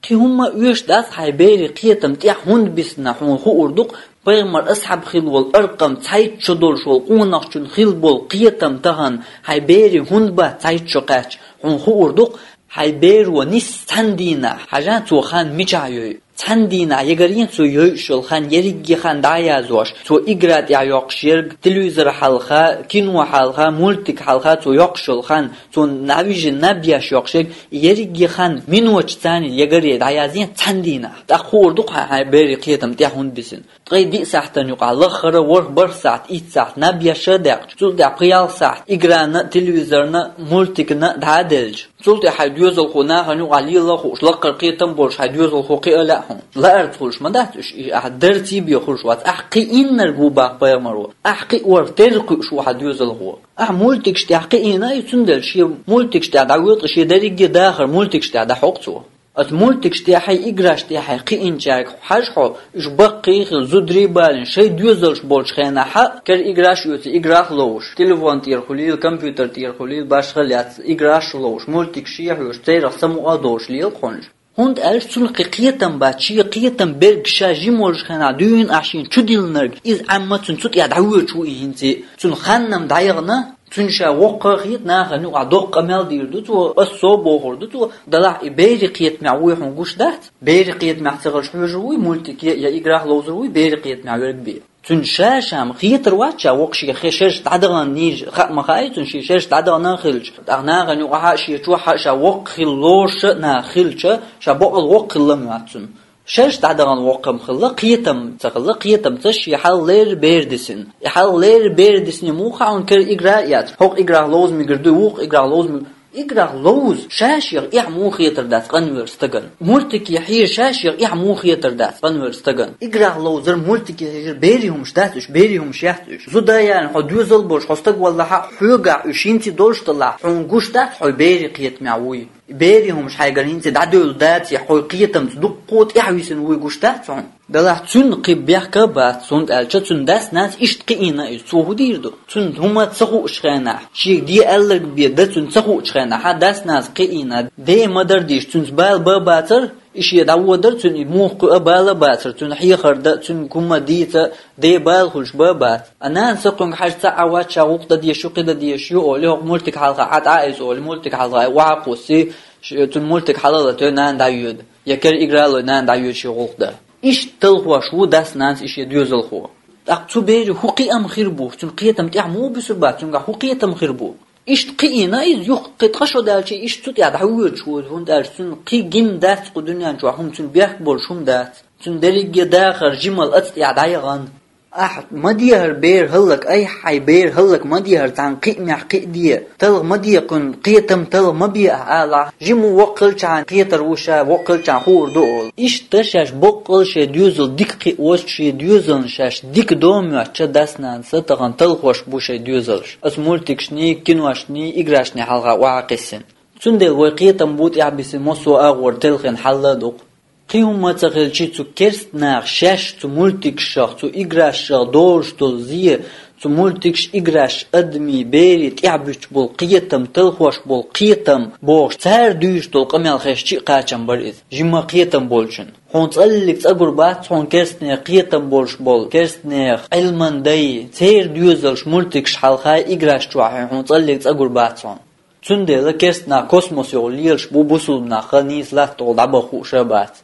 Кхин хӀумма оьшуш дац хьайн берийн кхетам тӀаьхьа хӀунда бисина, хьуна хуур ду-кх, пайхамар асхьаб хилла волу Аркъам цхьайтта шо долуш волу къонахчун хилла болу кхетам тахана хьайн берийн хӀунда бац цхьайтта шо кхаьчча, хьуна хуур ду-кх, хьайн беро нисса цхьана дийнахь, хьажа цо хан мичахь йойу. Цхьана дийнахь ягарйина цо йойуш йолу хан, ерриге хан дӀа а язъеш, цо игра тӀехь йоккхуш ерг, телевизор хьалха, кино хьалха, мультик хьалха цо йоккхуш йолу хан, цо наб вижина наб еш йоккхуш ерг, и ерриге хан миноташ царна ягарйина дӀаязйина цхьана дийнахь. ТӀаккха хуур ду-кх хьан, хьайн берийн кхетам тӀаьхьа хӀунда бисина. Ткъе диъ сахьтана юкъахь, лаххара ворхӀ-бархӀ сахьт, итт сахьт наб еш а даьккхича, цул тӀаьхьа пхи-ялх сахьт играна а, телевизорна а, мультикна а дӀа а делча, цул тӀаьхьа хьайн доьзалхо нахана юкъахь лела а хууш, лакхара кхетам болуш хьайн доьзалхо кхиа лаьа хьуна. Лаарца хуьлуш ма дац уьш, и ахь дарций бен хуьлуш вац. Ахь кхиийнарг ву боху пайхамаро. Ахь кхиорах терра кхуьуш ву хьан доьзалхо. Ахь мультикаш тӀехь кхиийна а ю, цундела шен мультикаш тӀехь дӀавоьду-кх, шен дерриге а дахар мультикаш тӀехь дӀахьо-кх цо. Оцу мультикаш тӀехьий, играш тӀехьий кхиинчаьрга хьажа хьо, уьш баккхий а хилла, зударий а балийна, шайн доьзалш болчу хенахь а, кара играш а оьций, играх а ловуш, телефон тӀера хуьлийла, компьютер тӀера хуьлийла, башхалла яц, играш а ловуш, мультикаш а хьоьжуш, церах самукъа а долуш лела-кх хьуна уьш. ХӀунда аьлча цунах кхин кхетам бац, шен кхетам берг ша жима волчу хенахь дуьйна ахь шена чудиллинарг, иза Ӏемма цунна цу тӀехь дӀавоьдуш ву и хӀинца а. Цунна хан-м дӀаяхана, цунна ша воккха а хета, нахана юкъахь доккха къамел дийр ду цо, ас со а бохур ду цо, делахь и берийн кхетамехь вуй хьуна гуш дац? Берийн кхетамехь ца хилча хьоьжур вуй мультике я играх ловзур вуй берийн кхетамехь верг бен? Цунна ша-ша-м хетар вац ша воккха шен хе-, шераш дӀадахана нийса, хаа ма хаьий цунна шен шераш дӀадахана а хилча, тӀаккха нахана юкъахь а, шен чохь а ша воккха хилла лоруш а нах хилча, ша бакъалла воккха хилла ма вац цунна. Шераш дӀадахана воккха-м хилла, кхетам ца хилла, кхетамца шен хьал леррина бер дисина. И хьал леррина бер дисина муха хьуна кара игра а яц. ХӀокху играх ловза мегар дуй, вукху играх ловза мегар. Играх ловза ша-шех эхь муха хетар дац къанвер стагана. Мультике хьежа ша-шех эхь муха хетар дац къанвер стагана. Играх ловзар, мультике хьежар берийн хӀумаш дац уьш, берийн хӀумаш яц уьш. Зуда а яьлла хьо доьзал болуш, хьо стаг валлахь а, хьоьгахь уьш хӀинца а долуш делахь, хьуна гуш дац хьо берийн кхетамехь вуй. Берийн хӀумаш хьайгара хӀинца дӀадевлла даций, хьо кхетамца дуккха а тӀаьхьа висина вуй гуш дац хьуна. Делахь цуьнан кхин бехк а бац, хӀунда аьлча цуьнан дас-нанас иштта кхиийна иза, цо хӀун дийр ду? Цунна хӀума ца хууш хенахь, шега де аьлларг бен дан цунна ца хууш хенахь, дас-нанас кхиийна, ден ма-дарра дийш, цуьнца бала бан а бацара, и шен дӀаводар, цуьнан и муха кхуьа бала а бацара, цуьнан хьехар дан а, цуьнга хӀума дийца а, ден бала хуьлуш бан а бац. А нанас кхуьнга хьажа цхьа а вац, ша гӀуллакх дан дезаш ю, кхин дан дезаш ю олий, хӀокху мультик хьалха Ӏа дӀа а иза олий, мультик хьалха охьа а кхуссий, ш-, цуьнан мультик хьалалатой, нана дӀайоьду. Я кара игра а лой, нана дӀайоьду шен гӀуллакх дан. Иштта талхош ву дас-нанас и шен доьзалхо. ТӀаккха цу берийн хӀун кхиам хир бу, цуьнан кхетам тӀаьхьа муха буьсур бац, цуьнгахь хӀун кхетам хир бу? Иштта кхиийна иза, юха кхин ткъа шо даьлча, иштта цу тӀехь дӀавоьдуш ву, хӀунда аьлча цуьнан кхин гина дац кху дуьнен чохь хӀума, цуьнан бехк болуш хӀума дац. Цуьнан дерриге а дахар жималла оцу тӀехь дӀаяхана. Ахь ма дехьара бер хӀаллак, айхьа хьайн бер хӀаллак ма дехьара, цхьана кхиамехь кхиа де, талха ма де кхуьнан, кхетам талха ма бе ахь, алахь, жима ву воккха хилчахьана кхетар ву ша, воккха хилчахьана хуур ду олу. Иштта шаьш боккъал шайн доьзал дика кхиош, шен доьзална шаьш дика догӀа моьттучу дас-нанас тахана талхош бу шайн доьзалш. Оцу мультикашний, киношний, играшний хьалха охьа а кхиссина. Цундела вай кхетам бу тӀаьхьа бисина массо а агӀор телхина хьал а ду-кх. Кхин хӀумма ца хилчи, цу керста наха шаьш цу мультикашах, цу играшах долуш долу зе, цу мультикаш, играш адамийн, берийн тӀаьхьабуьттуш болу кхетам, талхош болу кхетам бохуш, цара дуьйцуш долу къамел хезчи а кхачам бара иза. Жимма кхетам болчун. Хьуна цӀаллиг цӀа гур бац хьуна керстанех кхетам болуш болу, керстанех Ӏилман дай, церан доьзалш мультикаш хьалха, играш чохь хьуна цӀаллиг цӀа гур бац хьуна. Цундела керста нах космос йолу лелаш бу, бусулба нах нийса латта тӀехула дӀабаха хууш а бац.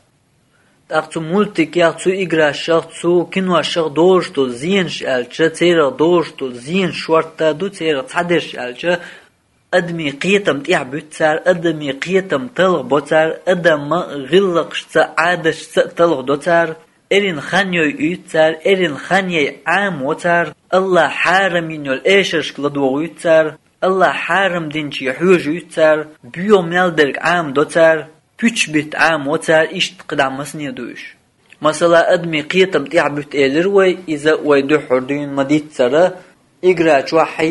ТӀаккха цу мультикех, цу играшах, цу киношах долуш долу зенаш аьлча, церах долуш долу зенаш шортта ду, церах цхьадерш аьлча, адамийн кхетам тӀаьхьабуьтту цара, адамийн кхетам талхабо цара, адаман гӀиллакхашца, Ӏадаташца а талхадо цара, эрна хан йойуьйту цара, эрна хан яй Ӏамаво цара, АллахӀа хьарам йина йолу эшаршка ладогӀуьйту цара, АллахӀа хьарам динче хьоьжуьйту цара, боьха мел дерг Ӏамадо цара, пуьчаш битта Ӏамаво цара, иштта кхидӀа масане ду уьш. Масала, адамийн кхетам тӀаьхьабуьтту элира вай, иза вай дуьххьара дуьйна ма-дийццара, игра чохь а,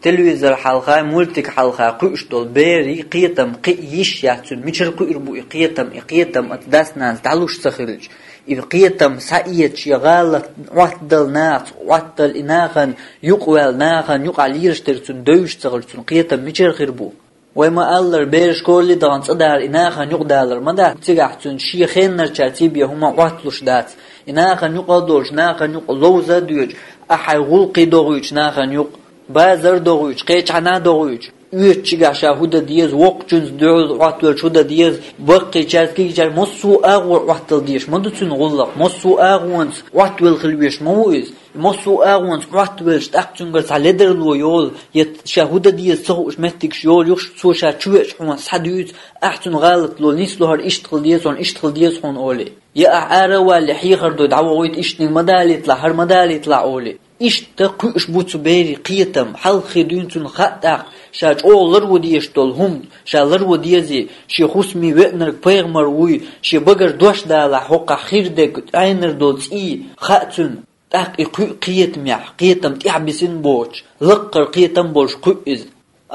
телевизор хьалха, мультик хьалха кхуьуш долу берийн кхетам кхин йиш яц цуьнан, мичара кхуьур бу и кхетам, и кхетам оцу дас-нанас дӀалуш ца хилча. И кхетам схьаэца шен гӀалат Ӏоттадала нахаца, Ӏоттадала и нахана юкъаваьлла, нахана юкъахь лелаш дерг цунна девзаш ца хилча, цуьнан кхетам мичара хир бу? Вай ма-аллара, бер школе дахана цӀа дара и нахана юкъадалар ма дац, цигахь цуьнан шен хеннарчаьрца бен хӀума Ӏотталуш дац. И нахана юкъа а долуш, нахана юкъа ловза а доьдуш, ахь хьайн гӀуллакхе догӀуьйтуш нахана юкъа, базар а догӀуьйтуш, кхечанхьа а догӀуьйтуш, оьцу чигахь ша хӀун дан деза, воккхачуьнца дуьхьал Ӏоттавелча хӀун дан деза, баккхийчаьрца, кегийчаьрца, массо а агӀор Ӏоттала дезаш ма ду цуьнан гӀуллакх, массо а агӀонца Ӏоттавелла хила везаш ма ву иза. Массо а агӀонца Ӏоттавелча, тӀаккха цуьнгара цхьа ледарло йолу, я ша хӀун дан деза ца хууш меттигаш йолу юхаш, цо ша чу веача хьуна схьадуьйцу, ахь цунна гӀалат лолу, нийса ло хӀара иштта хила деза хьуна, иштта хила деза хьуна олий. Я ахь ара а валле, хьехар дуй дӀавохуьйту, иштаниг ма далийталахь, хӀара ма далийталахь олий. Иштта кхуьуш бу цу берийн кхетам, хьалххе дуьйна цунна хаьа тӀаккха, ша чӀогӀа ларво дезаш долу хӀума, ша ларво дезий, шен хӀусаме веанарг пайхамар вуй, шен багара дош далахь, хӀокхахь хир дерг, Ӏенар долу цӀий хаьа цуьнан. ТӀаккха и кхуьу кхетамехь, кхетам тӀаьхьабисина боцуш, лаккхара кхетам болуш кхуьу иза.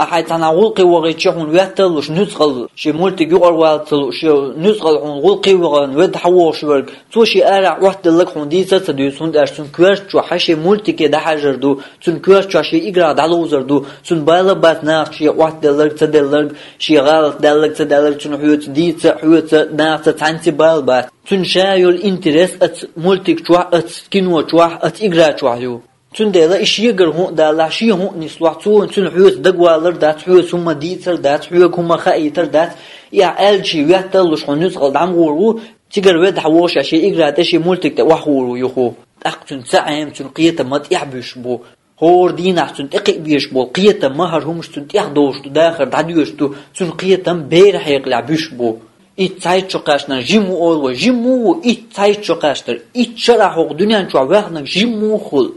Ахь хьайн цхьанхьа гӀуллакхе вахийтича хьуна ветталлуш нуьцкъала, шен мультик юкъара валлалуш, шен нуьцкъала хьуна гӀуллакхе вахана ведда хьан вохуш верг, цо шен арахь Ӏоттаделларг хьуна дийца а ца дуьйцу, хӀунда аьлча цуьнан коьрта чохь хьан шен мультике дӀахьажар ду, цуьнан коьрта чохь шен играх дӀаловзар ду, цунна бала бац нахаца шен Ӏоттаделларг, ца делларг, шен гӀалат даьлларг, ца даьлларг цунна хьоьца дийца, хьоьца, нахаца цхьаьнца бала бац. Цуьнан ша йолу интерес оцу мультик чохь, оцу кино чохь, оцу игра чохь ю. Цундела и шегара хӀун а далахь, шен хӀун а нислохь, цо цуьнан хьоьца дагавалар дац, хьоьца хӀума дийцар дац, хьоьга хӀума хаийтар дац, и ахь аьллачий ветталлуш хьуна нуьцкъала дӀа ма гӀур ву, цигара ведда хьан вохуш а шен игра тӀе, шен мультик тӀе охьахуур ву юха. ТӀаккха цуьнан ца Ӏема, цуьнан кхетам ма тӀаьхьабуьсуш бу. ХӀора дийнахь цуьнан тӀекхиа безаш болу кхетам ма хӀара хӀумаш цуьнан тӀехь долуш ду, дахар дӀадоьдуш ду, цуьнан кхетам беран хьекъалехь буьсуш бу. Итт цхьайтта шо кхаьчнарг жима ву олу вай, жима ву ву итт цхьайтта шо кхаьчнарг, итт шарахь хӀокху дуьнен чохь ваьхнарг жима ву хӀума.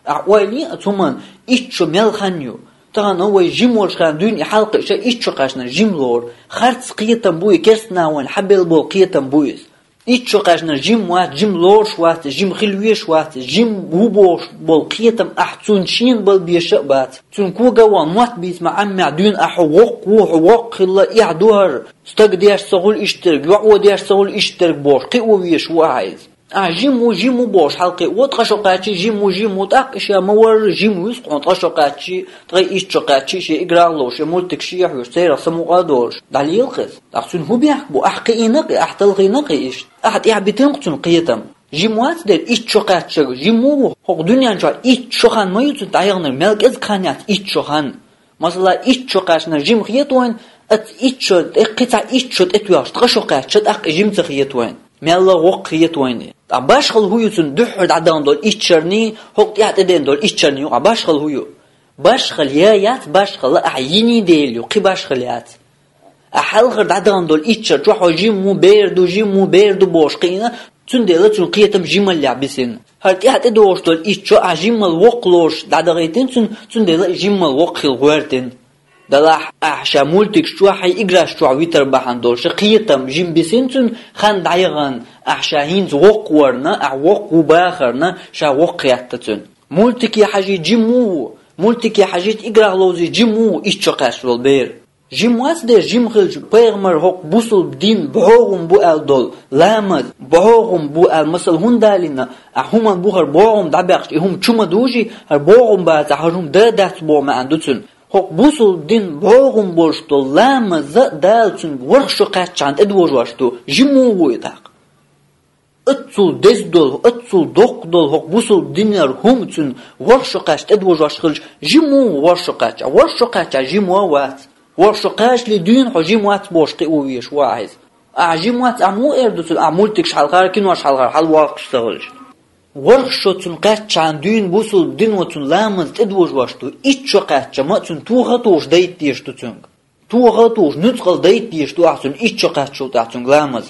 Ахь ойла йи а цу хӀуманна, итт шо мел хан ю. Тахана вай жима волуш хан дуьйна и хьалакхиъча, итт шо кхаьчнарг жима лору. Харц кхетам бу и, керстанаха вайна хьабелла болу кхетам бу иза. Итт шо кхаьчнарг жима вац, жима лоруш вац, жима хила везаш вац, жима ву бохуш болу кхетам ахь цунна шена бала безаш а бац. Цуьнан кога а вахана, мотт бийца ма Ӏеммехь дуьйна ахь хьо воккха ву, хьо воккха хилла, эхь ду хӀара, стаг деш ца хуьлу иштта дерг, йоӀо деш ца хуьлу иштта дерг бохуш, кхио везаш ву ахь иза. Ахь жима ву, жима ву бохуш хьалакхио, ткъа шо кхаьччи жима ву, жима ву, тӀаккха и ша ма-варра жима вуьсу хьуна, ткъа шо кхаьччи, ткъе итт шо кхаьччи, шен играх а ловш, шен мультик шен а хьоьжуш, церах самукъа а долуш. ДӀалела-кх иза. Ахь цуьнан хӀун бехк бу? Ахь кхиийна-кх и, ахь талхийна-кх и иштта. Ахь тӀаьхьабитина-кх цуьнан кхетам. Жима вац дера итт шо кхаьччарг, жима ву ву. ХӀокху дуьнен чохь итт шо хан ма ю цуьнан дӀаяханарг, мел кӀезиг хан яц итт шо хан. Масала, итт шо кхаьчнарг жима хета вайна, оцу итт шо тӀе, кхин цхьа итт шо тӀетоьхча, ткъа шо кхаьчча, тӀаккха и жима ца хета вайна. Мелла а воккха хета вайна. Ткъа башхалла хӀун ю цуьнан дуьххьара дӀадахана долу итт шарний, хӀокху тӀаьхьа тӀедеана долу итт шарний юкъахь башхалла хӀун ю? Башхалла я яц, башхалла ахь йиний дела ю, кхин башхалла яц. Ахь хьалхара дӀадахана долу итт шар чохь хьо жима ву, бер ду, жима ву, бер ду бохуш кхиийна, цундела цуьнан кхетам жималлехь бисина. ХӀара тӀаьхьа тӀедогӀуш долу итт шо ахь жиммал воккха лоруш дӀадахийтина цуьнан, цундела и жиммал воккха хила гӀоьртина. Делахь ахь ша мультикаш чохь, хьайн играш чохь витар бахьана долуш, кхетам жима бисина цуьнан, хан дӀаяхана, ахь ша хӀинца воккха варна, ахь воккха ву бахарна, ша воккха хетта цуьнан. Мультике хьажийта жима ву ву, мультике хьажийта играх ловзийта жима ву ву итт шо кхаьчна волу бер. Жима вац дера, жима хилча пайхамар хӀокху бусулба дин бӀогӀам бу аьлла долу ламаз, бӀогӀам бу аьлла масал хӀунда алийна, а хӀуманна бухара бӀогӀам дӀабаьккхича, и хӀума чу ма дужий, хӀара бӀогӀам бацахь, хӀара хӀума да дац боху маьӀна ду цуьнан. ХӀокху бусулба дин бӀогӀам болуш долу ламаз а Дала цуьнга ворхӀ шо кхаьччахьана тӀедожош ду, жима ву и тӀаккха. Аццул деза долу, аццул доккха долу хӀокху бусулба динера хӀума цуьнан ворхӀ шо кхаьчча тӀедожош хилча, жима ву ворхӀ шо кхаьчча, ворхӀ шо кхаьчча жима вац. ВорхӀ шо кхачале дуьйна хьо жима вац бохуш кхио везаш ву ахь иза. Ахь жима вац, ахь муха эр ду цунна, ахь мультикаш хьалхара, кинош хьалхара хьалавоккхуш ца хилча? ВорхӀ шо цунна кхаьччахьана дуьйна бусулба дино цунна ламаз тӀедожош ду, итт шо кхаьчча ма цунна тоха а тухуш дайта дезаш ду цуьнга. Тоха а тухуш, нуьцкъала дайта дезаш ду ахь цунна итт шо кхаьччул тӀаьхьа цуьнга ламаз.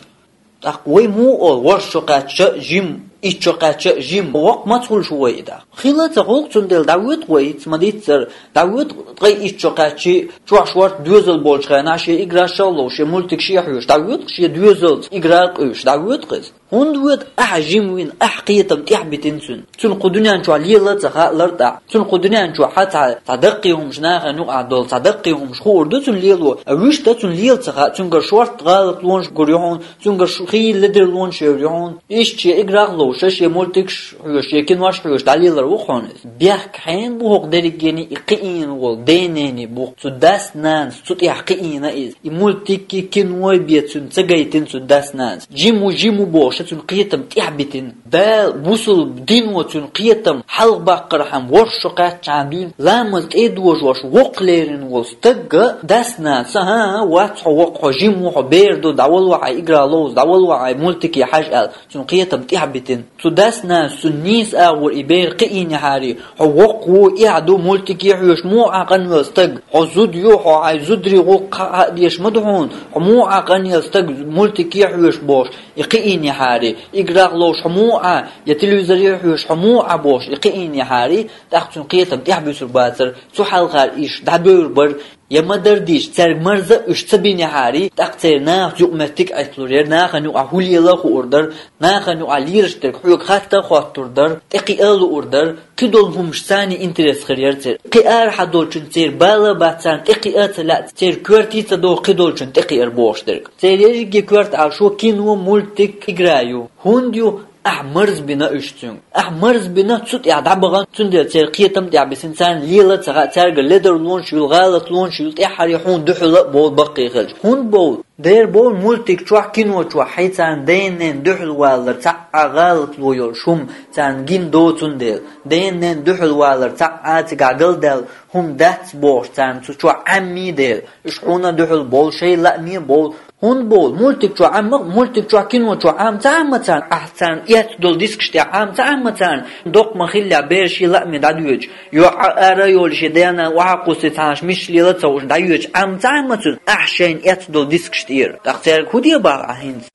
ТӀаккха вай муха олу, ворхӀ шо кхаьчча а жима, итт шо кхаьчча а жима, воккха маца хуьлуш ву вай и тӀаккха? Хила а ца хуьлу, цундела дӀавоьду вай, ма-дийццара, дӀавоьду ткъе итт шо кхаьччий, чохь шорта доьзал болчу хенахь шен играш а ловш, шен мультикаш а хьоьжуш, дӀавоьду шен доьзалца игра а къуьйсуш, дӀавоьду иза. ХӀунда воьду? Ахьа жима вина, ахьа кхетам тӀехь битина цуьнан. Цунна кху дуьнен чохь лела а ца хаьа лартӀехь. Цунна кху дуьнен чохь хьан цхьа, цхьа даккхий хӀумаш нахана юкъахь долу, цхьа даккхий хӀумаш хуур ду цунна лело. А вуьшта цунна лела ца хаьа, цуьнгара шорта гӀалат лонаш гур ю хьуна, цуьнгара шу-, хийла ледара лонаш евр ю хьуна. Иштта шен играх а ловш, шен мультикаш хьоьжуш, шен кинош хьоьжуш дӀалелар ву хьуна иза. Бехк хьенан бу хӀокху дерригений и кхиийна волу ден-ненан бу? Цу дас-нанас цу тӀехь кхиийна иза. И мультикий, киной бен цуьнан ца гайтина цуьнан дас-нанас. Жима ву, жима ву бохуш, цуьнан кхетам тӀехь битина. Дала бусулба дино цуьнан кхетам хьалхабаккхархьама, ворхӀ шо кхаьччахьана дуьйна ламаз тӀедожош воккха лерина волу стаг а, дас-нанас а: «ХӀан-хӀа, вац хьо воккха, хьо жима ву, хьо бер ду, дӀавала вахьа игра ловза, дӀавала вахьа мультике хьажа», аьлла, цуьнан кхетам тӀехь битина. Цу дас-нанас цуьнан нийса агӀор и бер кхиийнехьарий, хьо воккха ву, эхь ду, мультике хьоьжуш муха Ӏа къанвелла стаг? Хьо зуда ю, хьо хьайн зударий гӀуллакх хаа дезаш ма ду хьуна, хьо муха Ӏа къанъелла стаг мультике хьоьжуш бохуш, и кхиийнехьарий, играх ловш хьо муха Ӏа, я телевизоре хьоьжуш хьо муха Ӏа бохуш, и кхиийнехьарий, тӀаккха цуьнан кхетам тӀехь буьсур бацара, цу хьалхара иштта дӀабевр бара, я ма-дарра дийцича, цаьрга марза а уьш ца бинехьарий, тӀаккха церан нахаца юкъаметтиг а Ӏитталур яра, нахана юкъахь хӀун лела а хуур дара, нахана юкъахь лелаш дерг хьоьга хатта а хоттур дара, тӀекхиа а луур дара, кхидолу хӀумаш царна интерес хир яра церан. Кхин арахьа долчунна церан бала а бац царна, тӀекхиа а ца лаьа, церан коьртий а ца догӀу кхидолчунна тӀекхиар бохуш дерг. Церан ерриге коьрта Ӏалашо кино, мультик, игра ю. ХӀунда ю? Ахьа марзбина уьш цуьнга. Ахьа марзбина, цу тӀехь дӀабахана, цундела церан кхетам тӀехь бисина, царна лела а ца хаьа, цаьргара ледарлонаш юйла, гӀалатлонаш юйла, тӀаьххьара хьуна дуьхьал а бовла баккхий хилча. ХӀунда бовла? Дера бовла, мультик чохь, кино чохь хьайн царна ден-ненан дуьхьал валар цхьа а гӀалатло йолуш хӀума царна гина доцун дела. Ден-ненан дуьхьал валар цхьа а цигахь галдаьлла хӀума дац бохуш царна цу чохь Ӏеммий дела. Уьш хьуна дуьхьал бовла, шайн лааме а бовла. ХӀунда бовла? Мультик чохь Ӏемма, мультик чохь, кино чохь Ӏемма ца Ӏемма царна, ахь царна эцна долу дискаш тӀехь Ӏемма ца Ӏемма царна, доккха ма хиллехь, бер шен лааме дӀадоьдуш, йоӀ ара а йолуш, шен дена охьа а кхуссий цхьанаш миша лела а ца хууш дӀайоьдуш Ӏемма ца Ӏемма цуьнан, ахь шайна эцна долу дискаш тӀера. ТӀаккха цаьрга хӀун де боху ахь хӀинца?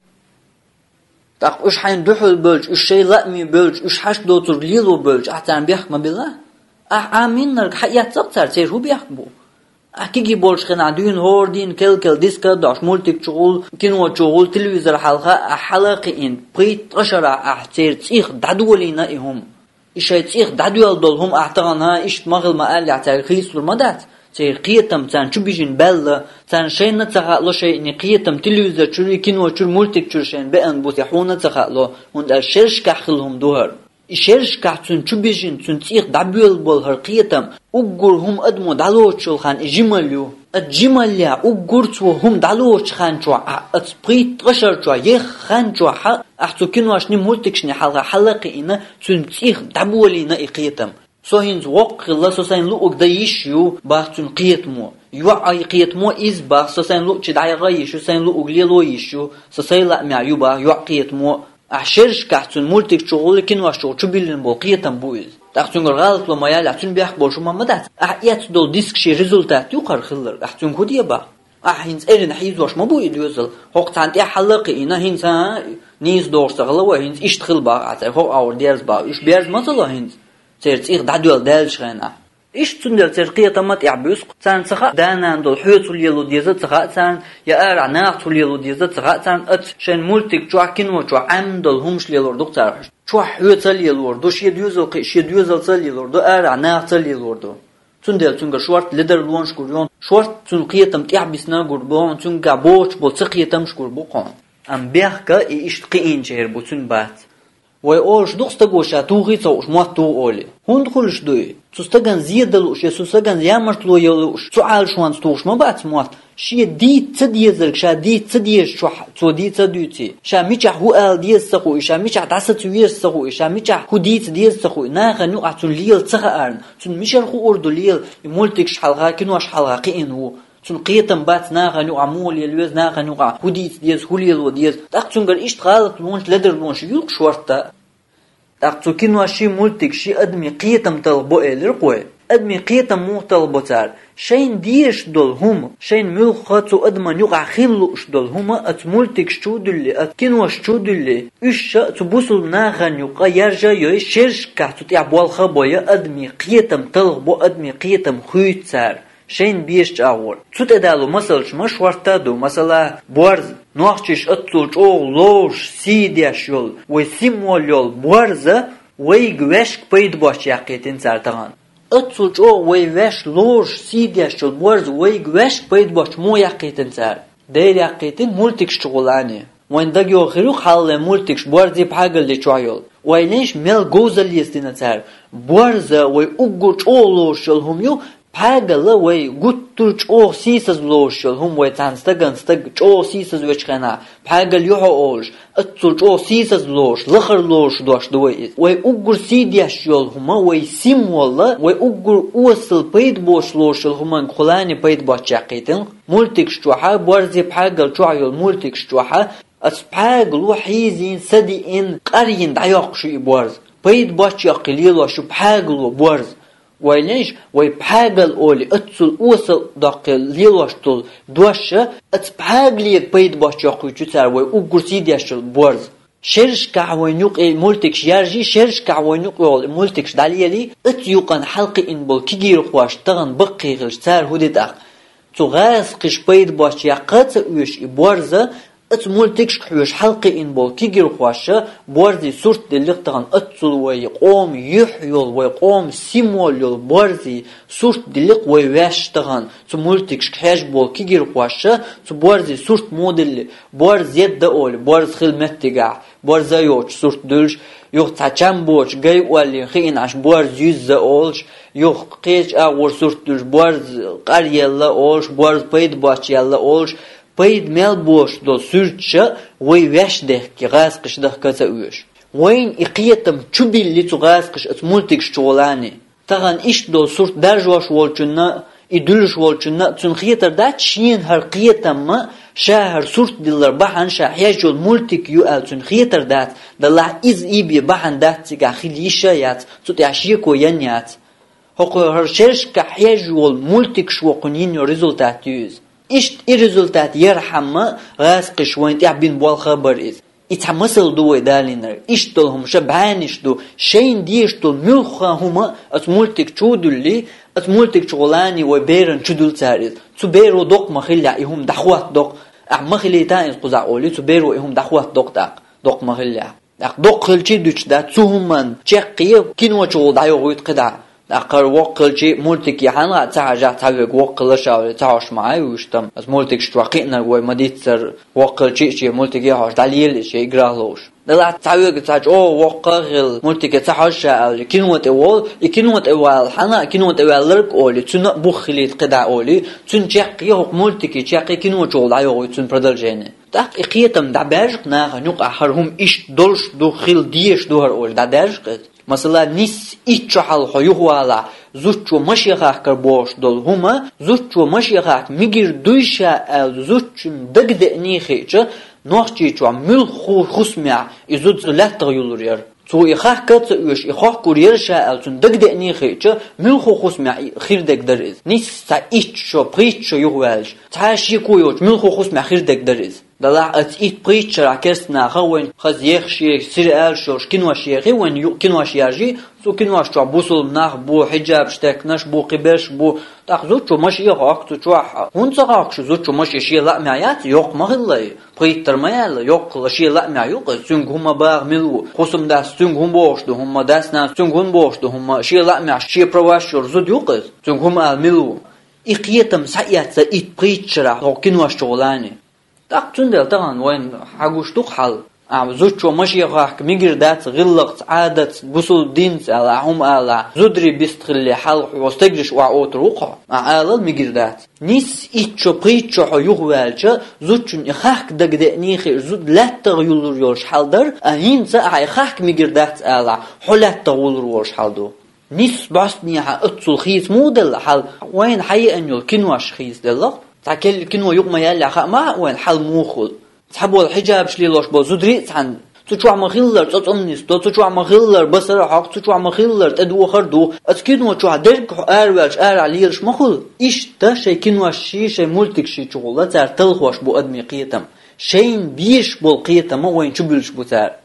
ТӀаккха уьш хьайна дуьхьал бевлча, уьш шайн лааме бевлча, уьш хьашт доцург лело бевлча, ахь царна бехк ма билла? Ахь Ӏеминарг хьаэцна-кх цара, церан хӀун бехк бу? Ахь кегий болчу хенахь дуьйна хӀора дийна кел-кел диск а дохьуш, мультик чухула, кино чухула, телевизор хьалха ахь хьала а кхиийна, пхийтта-ткъа шарахь ахь церан цӀих дӀадолийна и хӀума. И шайн цӀих дӀадоьлла долу хӀума ахь тахана иштта ма хила ма аллехь, цаьрга хийцалур ма дац. Церан кхетам царна чу бижина баьлла, царна шайна а ца хаало шайна и кхетам телевизор чуьра, кино чуьра, мультик чуьра шайна беана бу, я хьуна а ца хаало, хӀунда аьлча шерашкахь хилла хӀума ду хӀара. И шерашкахь цунна чу бижина, цуьнан цӀих дӀабоьлла болу хӀара кхетам, уггар хӀума адамо дӀалоцуш йолу хан и жималла ю. Ат жималлехь уггар цо хӀума дӀалоцучу хан чохь а, ат пхийтта-ткъа шар чохь, ехха хан чохь а, ахь цу киношний, мультикашний хьалха хьала а кхиийна, цуьнан цӀих дӀаболийна и кхетам. Со хӀинца воккха хилла, со сайн луъург дан йиш ю, бах цуьнан кхетамо. ЙоӀан кхетамо иза, бах, со сайн луъчи дӀаяха йиш ю, сайн луъург лело йиш ю, со сайн лаамехь ю, бах, йоӀан кхетамо. Ахь шерашкахь цуьнан мультик чухула, кинош чухула чу биллина болу кхетам бу иза. ТӀаккха цуьнгара гӀалатло ма яьллехь, цуьнан бехк болуш хӀума ма дац. Ахь эцна долу дискашийн результат ю хӀара хилларг, ахь цуьнга хӀун де бах? Ахь хӀинца эрна хьийзош ма бу и доьзал. ХӀокху цхьана тӀехь хьала а кхиийна, хӀинца, а, нийса догӀуш ца хилла вай, хӀинца иштта хила бах ахь, церан хӀокху агӀор дерза бах. Уьш берза ма ца ло хӀинца. Церан цӀих дӀадоьлла даьллачу хенахь. Иштта цундела церан кхетам а тӀехь буьсу-кх. Царна ца хаьа, да-нана долу хьоьца хӀун лело деза а ца хаьа царна, я арахь нахаца хӀун лело деза а ца хаьа царна, ат шайн мультик чохь, кино чохь Ӏемма долу хӀумаш лелор ду-кх цара. Чохь хьоьца а лелор ду, шен доьзал кхин, шен доьзалца а лелор ду, арахь нахаца а лелор ду. Цундела цуьнгара шорта ледарлонаш гур ю хьуна, Шорта цуьнан кхетам тӀехь бисна гур бу хьуна, цуьнгахь боцуш болу ца кхетамаш гур бу хьуна. Амма бехк и иштта кхиъначеран бу, цуьнан бац. Вай олуш ду-кх стаго ша тухий ца хууш мотт туху олий. ХӀунда хуьлуш ду и? Цу стагана зе дан лууш я цу стагана ямартло ян лууш, цу Ӏалашонца тухуш ма бац мотт. Шен дийца ца дезарг ша дийца ца дезачохь цо дийца а дуьйций. Ша мичахь хӀу ала деза ца хуий, ша мичахь дӀасаца веза ца хуий, ша мичахь хӀу дийца деза ца хуий, нахана юкъахь цунна лела ца хаарна. Цунна мичара хуур ду лела, и мультикаш хьалха, кинош хьалха кхиъна ву. Цунна кхетам бац нахана юкъахь муха лела веза, нахана юкъахь хӀу дийца деза, хӀу лело деза. ТӀаккха цуьнгара иштта гӀалатлонаш, ледарлонаш юьллу шорта. ТӀаккха цу киноший, мультикаший адамийн кхетам талхабо элира-кх вай. Адамийн кхетам муха талхабо цара? Шайна дезаш долу хӀума, шайна муьлхха цу адаман юкъахь хила лууш долу хӀума оцу мультикаш чу а дуьллий, оцу кинош чу а дуьллий, уьш а цу бусулба нахана юкъа яржа а йой, шерашкахь цу тӀехь болх а бой, адамийн кхетам талхабо, адамийн кхетам хуьйцу цара. Шайна безачу агӀор. Цу тӀе далу масалш ма шорта а ду, масала, борз. Нохчийша оццул чӀогӀа лоруш, сий деш йолу, вай символ йолу борз а вайга ваьшка пайда боцуш яккхийтина цара тахана. Оццул чӀогӀа вай ваьш лоруш, сий деш йолу борз а вайга ваьшка пайда боцуш муха яккхийтина цара? Дера яккхийтина мультикаш чу гӀолани. Вайн дагайогӀу хир ю-кх хьалхале мультикаш борзий, пхьагаллий чохь йолу. Вай лайш мел говзалла лестина цара. Борз а вай уггар чӀогӀа лоруш йолу хӀума ю, пхьагал а вай гуттар а чӀогӀа сийсаза лоруш йолу хӀума, вай цхьана стагана стаг чӀогӀа сийсаза вечу хенахь, пхьагал ю хьо олуш, оццул чӀогӀа сийсаза лоруш, лахара лоруш дош ду вай иза. Вай уггар сий деш йолу хӀума, вай символ а, вай уггар осал пайда боцуш лоруш йолу хӀуманга кхулани пайда боцуш яккхийтина. Мультикаш чохь а, борзий, пхьагал чохь йолу мультикаш чохь а, оцу пхьагало хьийзийна, садиъна, къарйина дӀайоккхуш ю и борз. Пайда боцуш яккхий лелош ю пхьагало борз. Вай лайш, вай пхьагал олий, оццул осал доккхий лелош долу дош а, оцу пхьагалега пайда боцуш йоккхуьйту цара вай уггар сий деш йолу борз. Шерашкахь вайн юкъе мультикаш яржий, шерашкахь вайн юкъайолу и мультикаш дӀалелий, оцу юкъана хьалакхиъна болу кегийрхош тахана баккхий хилча, цара хӀу ди тӀаккха? Цу гӀазкхаша пайда боцуш яккха а ца оьшу и борз а, оцу мультикашка хьоьжуш хьалакхиъна болу кегийрхоша борзий сурт диллина тахана, оццул вай къоман юьхь йолу, вай къоман символ йолу борзий сурт диллина вай ваьш тахана, цу мультикашка хьоьжуш болу кегийрхоша цу борзий сурт муха диллина, борз едда олий, борз хила меттигехь, борз а йоцуш сурт дуьллуш, юха цхьа чам боцуш, гай оллина хиъна Ӏаш борз юьзза олуш, юха кхечу агӀор сурт дуьллуш, борз къаръелла олуш, борз пайда боцуш яьлла олуш, пайда мел боцуш долу суьрташ а вай ваьш дехкий, гӀазкхаша дахка а ца оьшу. Вайна и кхетам чу билли цу гӀазкхаша оцу мультикаш чу гӀолани. Тахана иштта долу сурт даржош волчунна, и дуьллуш волчунна, цунна хетар дац шена хӀара кхетам а, ша хӀара сурт диллар бахьана, ша хьоьжуш йолу мультик ю аьлла цунна хетар дац, делахь иза и бен бахьана дац цигахь хила йиш а яц, цу тӀехь шеко ян яц. ХӀокху хӀара шерашкахь хьоьжуш волу мультикаш воккхун йина йолу результат ю иза. Иштта и результат ярхьама гӀазкхаша вайна тӀехь бина болх а бара иза. И цхьа масал ду вай далийнарг. Иштта долу хӀума ша бӀаьнаш ду, шайна дезаш долу муьлхха хӀума оцу мультик чу а дуьллий, оцу мультик чу гӀолани вай беран чу дуьллу цара иза. Цу беро доккха ма хиллехь и хӀума дӀахӀотта доккха. Ахь ма хилийта иза кхузахь олий, цу беро и хӀума дӀахӀотта доккха тӀаккха. Доккха ма хиллехь. ТӀаккха доккха хилчий а дуьтуш дац, цу хӀуманна чекхъе кино чу гӀур дӀайогӀуьйту кхидӀа. ТӀаккха хӀара воккха хилчий а мультике хьанна а ца хьажахь, цхьа верг воккха хилла ша олий, ца хьожуш ма Ӏай уьш там. Аса мультикаш чохь кхиънарг вай ма диццара, воккха хилчий а шен мультике а хьожуш дӀалелий, шен играх ловш. Делахь цхьа верг цхьа чӀогӀа воккха а хилла, мультике ца хьожуш ша олий, кино тӀе волу, и кино тӀе вала хьанна а, кино тӀе ваьлларг а олий, цуьнан а бух хилийта кхидӀа олий, цуьнан чекхъе хӀокху мультике чекхъе кино чу гӀур дӀайогӀуьйту цуьнан продолжение. ТӀаккха и кхетам дӀабаьржа-кх нахана юкъахь, хӀара хӀума иштта долуш ду, хила дезаш ду хӀара олий, дӀадаьржа-кх иза. Масала, нисса итт шо хьалха хьо юхавалахь, зудчо машен хахкар бохуш долу хӀума, зудчо машен хахка мегар дуй ша аьлла зудчунна дагадеъний хиъча, Нохчийчохь муьлхха хӀусамехь и зуда лаьттах юллур яра. Цо и хахка а ца оьшу, и хохкур яра ша аьлла цунна дагадеъний хиъча, муьлхха хӀусамехь и хир дерг дара иза. Нисса итт шо, пхийтта шо юхаваьлча, цхьа а шеко йоцуш, муьлхха хӀусамехь хир дерг дара иза. Делахь аса итт-пхийтта шарахь керстанаха вайн хаза ехаш, сира аьллаш йолуш кинош ехий, вайн юкъа кинош яржий, цу кинош чохь бусулба нах бу, хьиджабаш текхнарш бу, кхиберш бу. ТӀаккха зудчо машен хохку цу чохь. ХӀунда ца хохку шу зудчо машен, шен лаамехь яц, йоккха ма хилла и. Пхийттара ма яьлла, йоккхала шен лаамехь ю-кх иза, цуьнга хӀума баха мила ву. ХӀусамдас цуьнга хӀун бохуш ду хӀума, дас-нанас цуьнга хӀун бохуш ду хӀума, шен лаамехь шен праваш йолу зуда ю-кх иза, цуьнга хӀума ала мила ву. И кхетам схьаэцна итт-пхийтта шарахь хӀокху киношчу гӀулани. ТӀаккха цундела тахана вайна хьагуш ду-кх хьал. А, зудчо машен хахка мегар дац гӀиллакхца, Ӏадатца, бусулба динца аьлла, хӀума ала, зударий бист хилале хьалха хьо стегарш охьаоттур ву-кх хьо. А, алал мегар дац. Нисса итт шо, пхийтта шо хьо юхаваьлча, зудчунна и хахка дагадеъний хир, зуда лаьттах юллур йолуш хьал дара, а хӀинца ахьа и хахка мегар дац ала, хьо лаьттах вуллур волуш хьал ду. Нисса бӀостанехьа оццул хийца муха делла хьал, вайна хьаеана йолу кинош хийца делла-кх. Цхьа келла кино юкъа ма яьллехь, хаа ма хаьа вайна хьал муха хуьлу. Цхьаболу хьиджабаш лелош болу зударий а цхьаьна, цу чохь ма-хиллара цӀоцӀамнис до, цу чохь ма-хиллара басар а хьокху, цу чохь ма-хиллара тӀедохар а ду. Оцу кино чохь дерг хьо араваьлча арахь лелаш ма хуьлу. Иштта шайн киношший, шайн мультикшший чухула цара талхош бу адамийн кхетам. Шайна безаш болу кхетам а вайна чубуьллуш бу цара.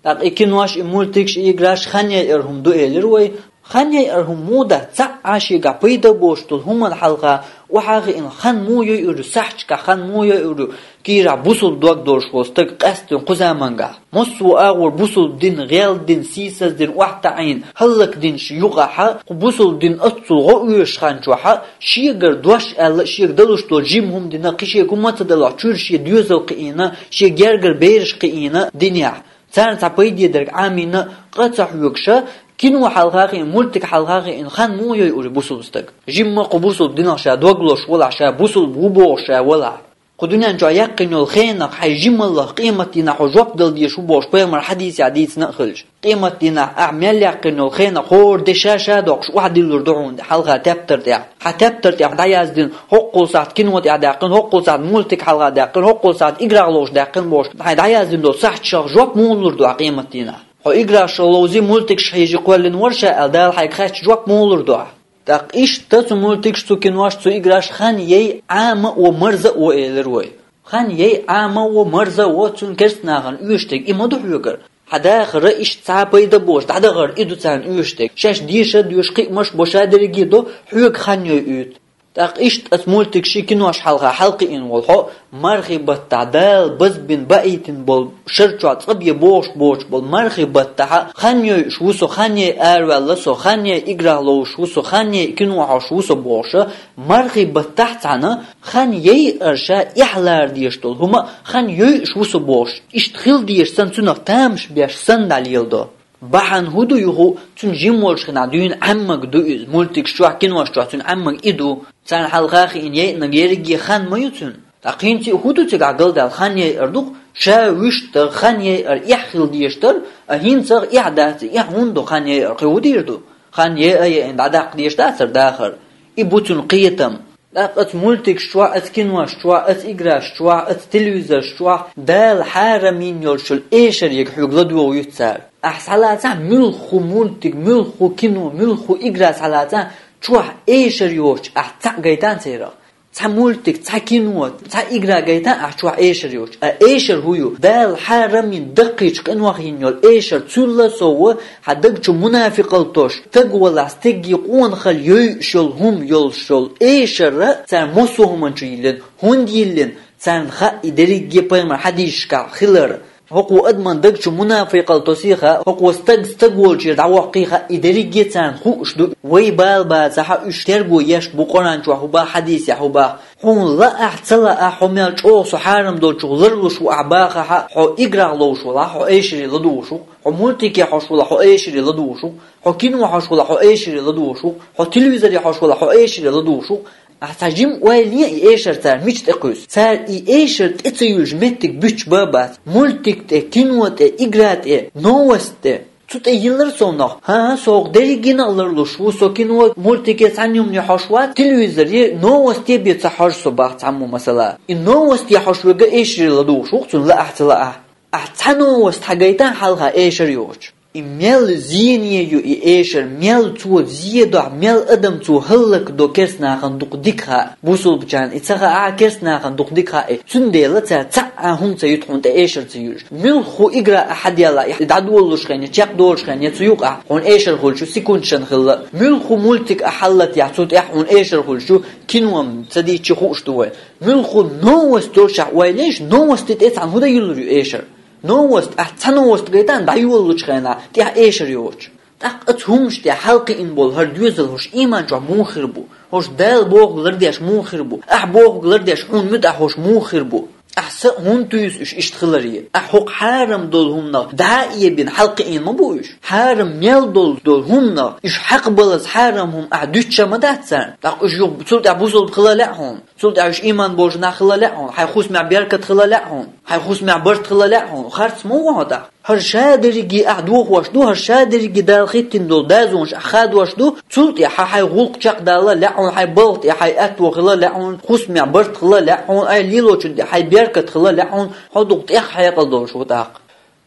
ТӀаккха и кинош, и мультикаш, и играш хан яйар хӀума ду элира вай. Хан яйар хӀума муха дац, цхьаъ а шегахь пайда боцуш долу хӀуманна хьалха охьа а хиъна, хан муха йойур ю, сахьташкахь хан муха йойур ю, кийрахь бусулба дог долуш волу стаг къаьсттина кху замангахь. Массо а агӀор бусулба дин гӀелдина, сийсаздина, охьатаӀийна, хӀаллакдинчу юкъахь, кху бусулба дин оццул гӀо оьшуш хан чохь, шегара дош аьлла, шега далуш долу жима хӀума дина, кхин шега хӀума ца далахь, чуьра шен доьзал кхиийна, шен гергара бераш кхиийна динехь. Царна цхьа пайде дерг Ӏамийна къа ца хьоьгуша, кино хьалха а хиъна, мультик хьалха а хиъна, хан муха йойур ю бусулба стаг? Жимма кху бусулба динах ша дог лозуш валахь, ша бусулба ву бохуш ша валахь. Кху дуьнен чохь яьккхина йолу хенах хьайн жималлах къематдийнахь хьо жоп дала дезаш ву бохуш пайхамар хьадисехь дийцина а хилча. Къематдийнахь ахь мел яьккхина йолу хенах хӀора де ша-ша доккхуш охьадиллур ду хьуна хьалха тептар тӀехь. Хьан тептар тӀехь дӀаяздина, хӀоккхул сахьт кино тӀехь даьккхина, хӀоккхул сахьт мультик хьалха даьккхина, хӀоккхул сахьт играх ловзуш даьккхина бохуш, хьайн дӀаяздина долу сахьташах жоп муха лур ду ахь къематдийнахь? Хьо играшах ловзий, мультикаш хьийжий кхоьллина вара ша аьлла, Дала хьайга хаьттича жоп муха лур ду ахь? ТӀаккха иштта цу мультикаш, цу кинош, цу играш хан яй Ӏама а во, марза а во элира вай. Хан яй Ӏама а во, марза а во, цуьнан керста нахана оьшург и ма ду хьоьгара. Хьан дахар а иштта цхьа а пайда боцуш дӀадахар и ду царна оьшург. Шаьш деша а доьшу, кхиамаш а бо, ша дерриге а до, хьоьга хан йойуьйту. ТӀаккха иштта оцу мультикашший, кинош хьалха хьалакхиъна волу хьо, мархи баттахь Дала базбина, баийтина болу шар чохь цкъа бен бохуш боцуш болу мархи баттахь, хан йойуш ву со, хан яй араваьлла со, хан яй играх ловзуш ву со, хан яй кино хьош ву со бохуша, мархи баттахь цхьаьна хан яйар ша эхь лара дезаш долу хӀума а хан йойуш ву со бохуш, иштта хила дезаш санна, цунах тамаш беш санна дӀалеладо. Бахьана хӀун ду юха? Цуьнан жима волчу хенахь дуьйна Ӏаммаг ду иза. Мультикаш чохь, кинош чохь цуьнан Ӏаммаг и ду. Царна хьалха а хиъна яйъинарг ерриге хан ма ю цуьнан. Ткъа кхин цхьа хӀун ду цигахь галдаьлла? Хан яйар ду-кх. Ша вуьшта хан яйар эхь хила дезаш дара, а хӀинццалц эхь дац, эхь хӀунда ду хан яйар? Кхин хӀун дийр ду? Хан яйа а яйна дӀадаккха дезаш дацара дахар? И бу цуьнан кхетам. ТӀаккха оцу мультикаш чохь, оцу кинош чохь, оцу играш чохь, оцу телевизорш чохь Дала хьарам йина йолчул эшар яга хьоьга ладогӀа юьту цара. Ахь схьалацахь, муьлхху мультик, муьлхху кино, муьлхху игра схьалацахь, чохь эшар йоцуш ахь цхьаъ гайтахь церах. Цхьа мультик, цхьа кино, цхьа игра гайтахь ахь чохь эшар йоцуш. А эшар хӀун ю? Дала хьарам йина, даккхийчу къинойх йина йолу эшар, цул а сов, хьан даг чу мунафикъалла тосуш, стаг валахь, стеган къонахалла йойуш йолу хӀума йолуш йолу эшар царна массо а хӀуманчу йиллина. ХӀунда йиллина? Царна хаьа и дерриге пайхамар хьадисашкахь хилар. ХӀокхо адаман даг чу мунафикъалла тосий хаьа, хӀокхо стаг стаг волчуьра дӀавоккхий хаьа, и дерриге царна хууш ду. Вай бала бацахь, уьш терго еш бу, Къуръан чохь хӀун боху, хьадисехь хӀун боху. Хьуна лаахь, ца лаахь, хьо мел чӀогӀа со хьарам долчух ларлуш ву ахь бахахь, хьо играх ловзуш валахь, хьо эшаре ладугӀуш ву-кх, хьо мультике хьожуш валахь, хьо эшаре ладугӀуш ву-кх, хьо кино хьожуш валахь, хьо эшаре ладугӀуш ву-кх, хьо телевизоре хьожуш валахь, хьо эшаре ладугӀуш ву-кх. Ахь цхьа жима ойла е и эшар цара мича тӀе кхуьссу. Цара и эшар тӀе ца юьллуш меттиг буьтуш бан а бац. Мультик тӀе, кино тӀе, игра тӀе, новость тӀе. Цу тӀе йиллар сов нах. ХӀан, со дерригенах а ларлуш ву, со кино, мультике цхьана юмане хьожуш вац, телевизоре новосте бен ца хьожу со бах цхьаммо масала. И новосте хьожуш верг эшаре ладугӀуш ву-кх, цунна лаахь ца лаахь. Ахь цхьа новость хьагайтахь хьалха эшар йоцуш. И мел зене ю и эшар, мел цо зе дохь, мел адам цо хӀаллакдо керста нахана дукха дика хаьа. Бусулбачарна и ца хаьа, керста нахана дукха дика хаьа и. Цундела цара цхьа а хӀума ца юьту хьуна тӀе эшар ца юьллуш. Муьлхху игра ахь хьаделла, и дӀадолалуш хенахь, чекхдолуш хенахь, я цу юкъахь хьуна эшар хуьлуш ю, секундашна хилла. Муьлхху мультик ахь хьаллатахь, цу тӀехь хьуна эшар хуьлуш ю, кино ца дийцча хууш ду вай. Муьлхху новость йолуш ахь ойла е, новости тӀе цхьана хӀун дан йиллур ю эшар? Новость, ахь цхьа новость гайтахь, дӀайолалучу хенахь тӀехь эшар йоцуш. ТӀаккха оцу хӀуманаш тӀехь хьалакхиъна болу хӀара доьзал хӀорш ийман чохь муха хир бу? ХӀорш Дала бохург лардеш муха хир бу? Ахь бохург лардеш хьуна муьтӀахь хӀорш муха хир бу? Ахь са а хӀунда туьйсу уьш иштта хиларе? Ахь хӀокху хьарам долу хӀуманах дӀа а эбина хьалакхиъна ма бу уьш? Хьарам мел долу, долу хӀуманах уьш хьакхабалаза хьарам хӀума ахь дуьтуш а ма дац царна? ТӀаккха уьш юха цул тӀаьхьа бусалба хила лаьа хьуна? Цул тӀаьхьа уьш ийман болчу нах хила лаьа хьуна? Хьайн хӀусамехь беркат хила лаьа хьуна? Хьайн хӀусамехь барт хила лаьа хьуна? Харц ма ву хьо тӀаккха? ХӀара шадерриге ахь дохош ду, хӀара шадерриге Дала хӀиттина долу дозанаш ахь хадош ду, цул тӀаьхьа хьайн гӀуллакх чекхдала лаьа хьуна, хьайн балха тӀе хьайн аьтто хила лаьа хьуна, хӀусамехь барт хила лаьа хьуна, хьайн лелочун тӀе хьайн беркат хила лаьа хьуна, хьо дукха тӀех хьекъал долуш ву тӀаккха.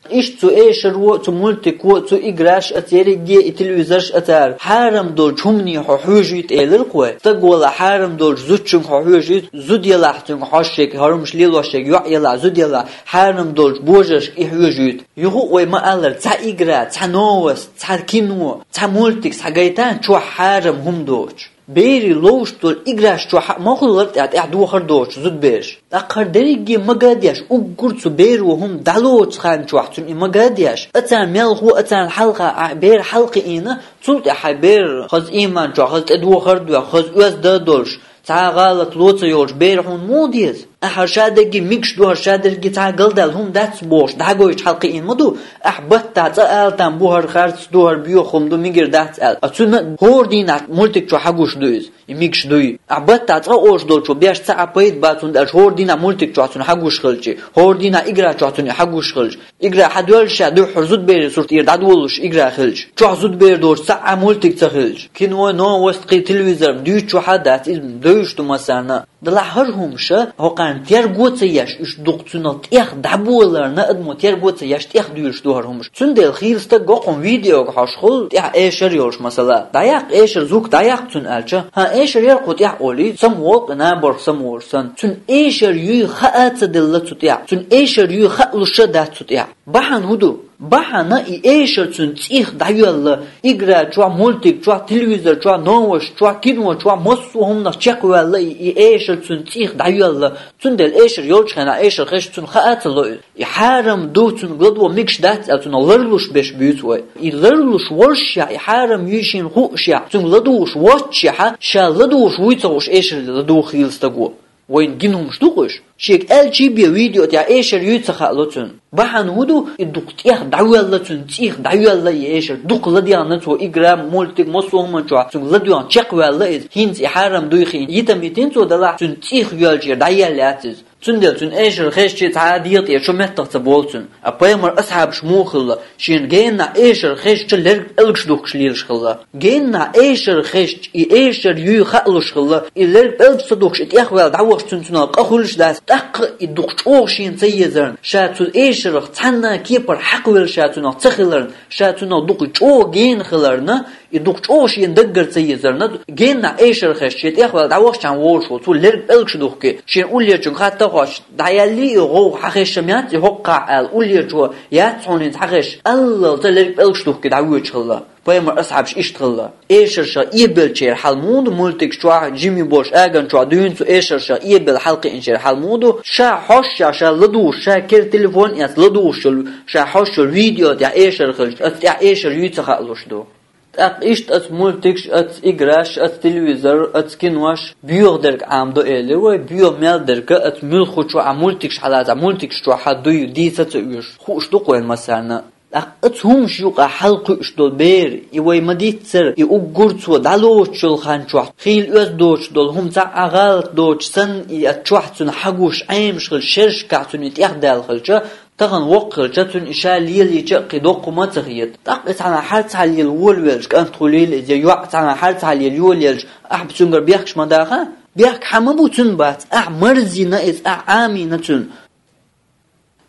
Иштта цу эшаро, цу мультико, цу играш а, церигге и телевизорш а цара хьарам долчу хӀумане хьо хьоьжуьйту элира-кх вай. Стаг вала хьарам долчу зудчуьнга хьо хьоьжуьйту, зуда елахь цуьнга хьожуш ерг, хӀорамаш лелош ерг, йоӀ елахь, зуда елахь, хьарам долчу божаршка и хьоьжуьйту. Юха а вай ма-аллара, цхьа игра, цхьа новость, цхьа кино, цхьа мультик схьагайтан чохь хьарам хӀума доцуш. Берийн ловш долу играш чохь а ма хуьллара тӀехь, тӀехь дохар доцуш зудабераш. ТӀаккха хӀара дерриге мага а деш, уггар цу беро хӀума дӀалоцу хан чохь цунна и мага а деш, а царна мелхо, а царна хьалха ахь бер хьалакхиийна, цул тӀаьхьа хьайн бер хаза ийман чохь, хаза тӀедохар а доьху, хаза оьзда а долуш, цхьа а гӀалат ло ца йолуш бер хьуна муха деза? Ахь хӀара шадерриге мегаш ду, хӀара шадерриге цхьа а галдаьлла хӀума дац бохуш, дӀагойтуш хьалакхиийна ма ду? Ахь баттахь цкъа а ала там бу, хӀара харц ду, хӀара боьха хӀума ду, мегар дац аьлла. А цунна хӀора дийнахь мультик чохь хьагуш ду иза, и мегаш дуй. Ахь баттахь цкъа олуш долчо беш цхьа а пайда бац, хӀунда аьлча хӀора дийнахь мультик чохь цунна хьагуш хилча, хӀора дийнахь игра чохь цунна и хьагуш хилча, игра хьадоьллуш ша дуьххьара зудаберийн сурт тӀера дӀадолуш игра хилча, чохь зудабер доцуш цхьа а мультик ца хилча, кино, новость, кхин телевизор дуьйцуш чохь а дац, иза девзаш ду массарна. Делахь хӀара хӀумаша хӀокхарна терго а ца еш, уьш дукха цунах тӀех дӀаболарна, адамо терго а ца еш, тӀех дуьйлуш ду хӀара хӀумаш. Цундела хийла стаг го кхунна видеога хьожуш хуьлу, тӀехь эшар йолуш масала. ДӀаяккха эшар, звук дӀаяккха цунна аьлча, хӀан, эшар яра кху тӀехь олий, самаволу кху набарх самаволуш санна. Цунна эшар юй хаа а ца делла цу тӀехь. Цунна эшар юй хаалуш а дац цу тӀехь. Бахьана хӀун ду? Бахьана и эшар цуьнан цӀийх дӀайоьлла, игра чохь, мультик чохь, телевизор чохь, новость чохь, кино чохь, массо а хӀуманах чекхваьлла и, и эшар цуьнан цӀийх дӀайоьлла. Цундела эшар йолчу хенахь эшар хезча цунна хаа а ца ло иза. И хьарам ду, цунна ладогӀа мегаш дац аьлла, цунах ларлуш берш буьйцу вай. И ларлуш воллушехь, и хьарам юй шена хуъушехь, цуьнга ладугӀуш воццушехь, ша ладугӀуш вуй ца хууш эшар ладугӀу хийла стаго. Вайна гина хӀумаш ду-кх уьш. Шега аьлчий бен видео тӀехь эшар юй ца хаало цуьнан. Бахьана хӀун ду, и дукха тӀех дӀавоьлла цуьнан, цӀийх дӀавоьлла и эшар. Дукха ладегӀна цо игра, мультик, массо а хӀуманчохь цуьнга ладоьгӀна чекхваьлла иза. ХӀинца и хьарам дуй хиъна йитам йитина цо, делахь цуьнан цӀийх йоьллачуьра дӀаелла яц иза. Цундела цуьнан эшар хезча цхьа а дегӀа тӀера шо меттах ца болу цуьнан. А пайхамар асхьабаш муха хилла, шена генна эшар хезча лерг пӀелгаш духкуш лелаш хилла. Генна эшар хезча, и эшар юй хаалуш хилла, и лерг пӀелгаш ца духкуш, и тӀехваьлла дӀавахча цунна цунах къа хуьлуш дац, тӀаккха и дукха чӀогӀа шена ца езарна, ша цу эшарах цхьанна кепара хьакхавелла ша цунах ца хиларна, ша цунах дукха чӀогӀа гена хиларна, и дукха чӀогӀа шена даггара ца езарна, генна эшар хезча, шен тӀехваьлла дӀавахча хьан волуш волу, цо лерг пӀелгаш духке, шен уллерчуьнга хатта а хош, дӀаяллий и гӀовгӀа хьан хезаш ма яц и хӀокхахь аьлла, уллерчо яц хьуна хӀинца хьан хезаш, аллалца лерг пӀелгаш духке дӀавоьдуш хилла. Пайхамар асхьабаш иштта хилла. Эшаршах эбеллачеран хьал муха ду, мультикаш чохь, жимий болуш аган чохь дуьйна цу эшаршах эбелла хьалакхиъначеран хьал муха ду, ша хьош а, ша ладугӀуш, ша кера телефон эцна ладугӀуш йолу, ша хьош йолу видео тӀехь эшар хилча, оцу тӀехь эшар юй ца хаалуш ду. ТӀаккха иштта оцу мультикаш, оцу играш, оцу телевизор, оцу кинош боьха дерг Ӏамадо элира вай, боьха мел дерг оцу муьлххачу а мультикаш хьалаца, мультикаш чохь хьан дуй дийца а ца оьшу, хууш ду-кх вайна массарна. ТӀаккха оцу хӀумаш юкъа хьалакхуьуш долу бер, и вай ма-дийццара, и уггар цо дӀалоцуш йолу хан чохь, хийла оьзда доцуш долу хӀума цхьа а гӀалат доцуш санна, и оцу чохь цунна хьагуш Ӏемаш хилча, шерашкахь цунна и тӀехдаьлла хилча, тахана воккха хилча, цунна и ша лелийча а кхин доккха хӀума а ца хета. ТӀаккха и цхьана хьарцхьаллела волавелча, кӀант хуьлийла иза, я йоӀ цхьана хьарцхьаллела йолаелча, ахь цуьнгара бехкаш ма даха? Бехк хьан ма бу, цуьнан бац, ахь марзийна иза, ахь Ӏамийна цуьнан.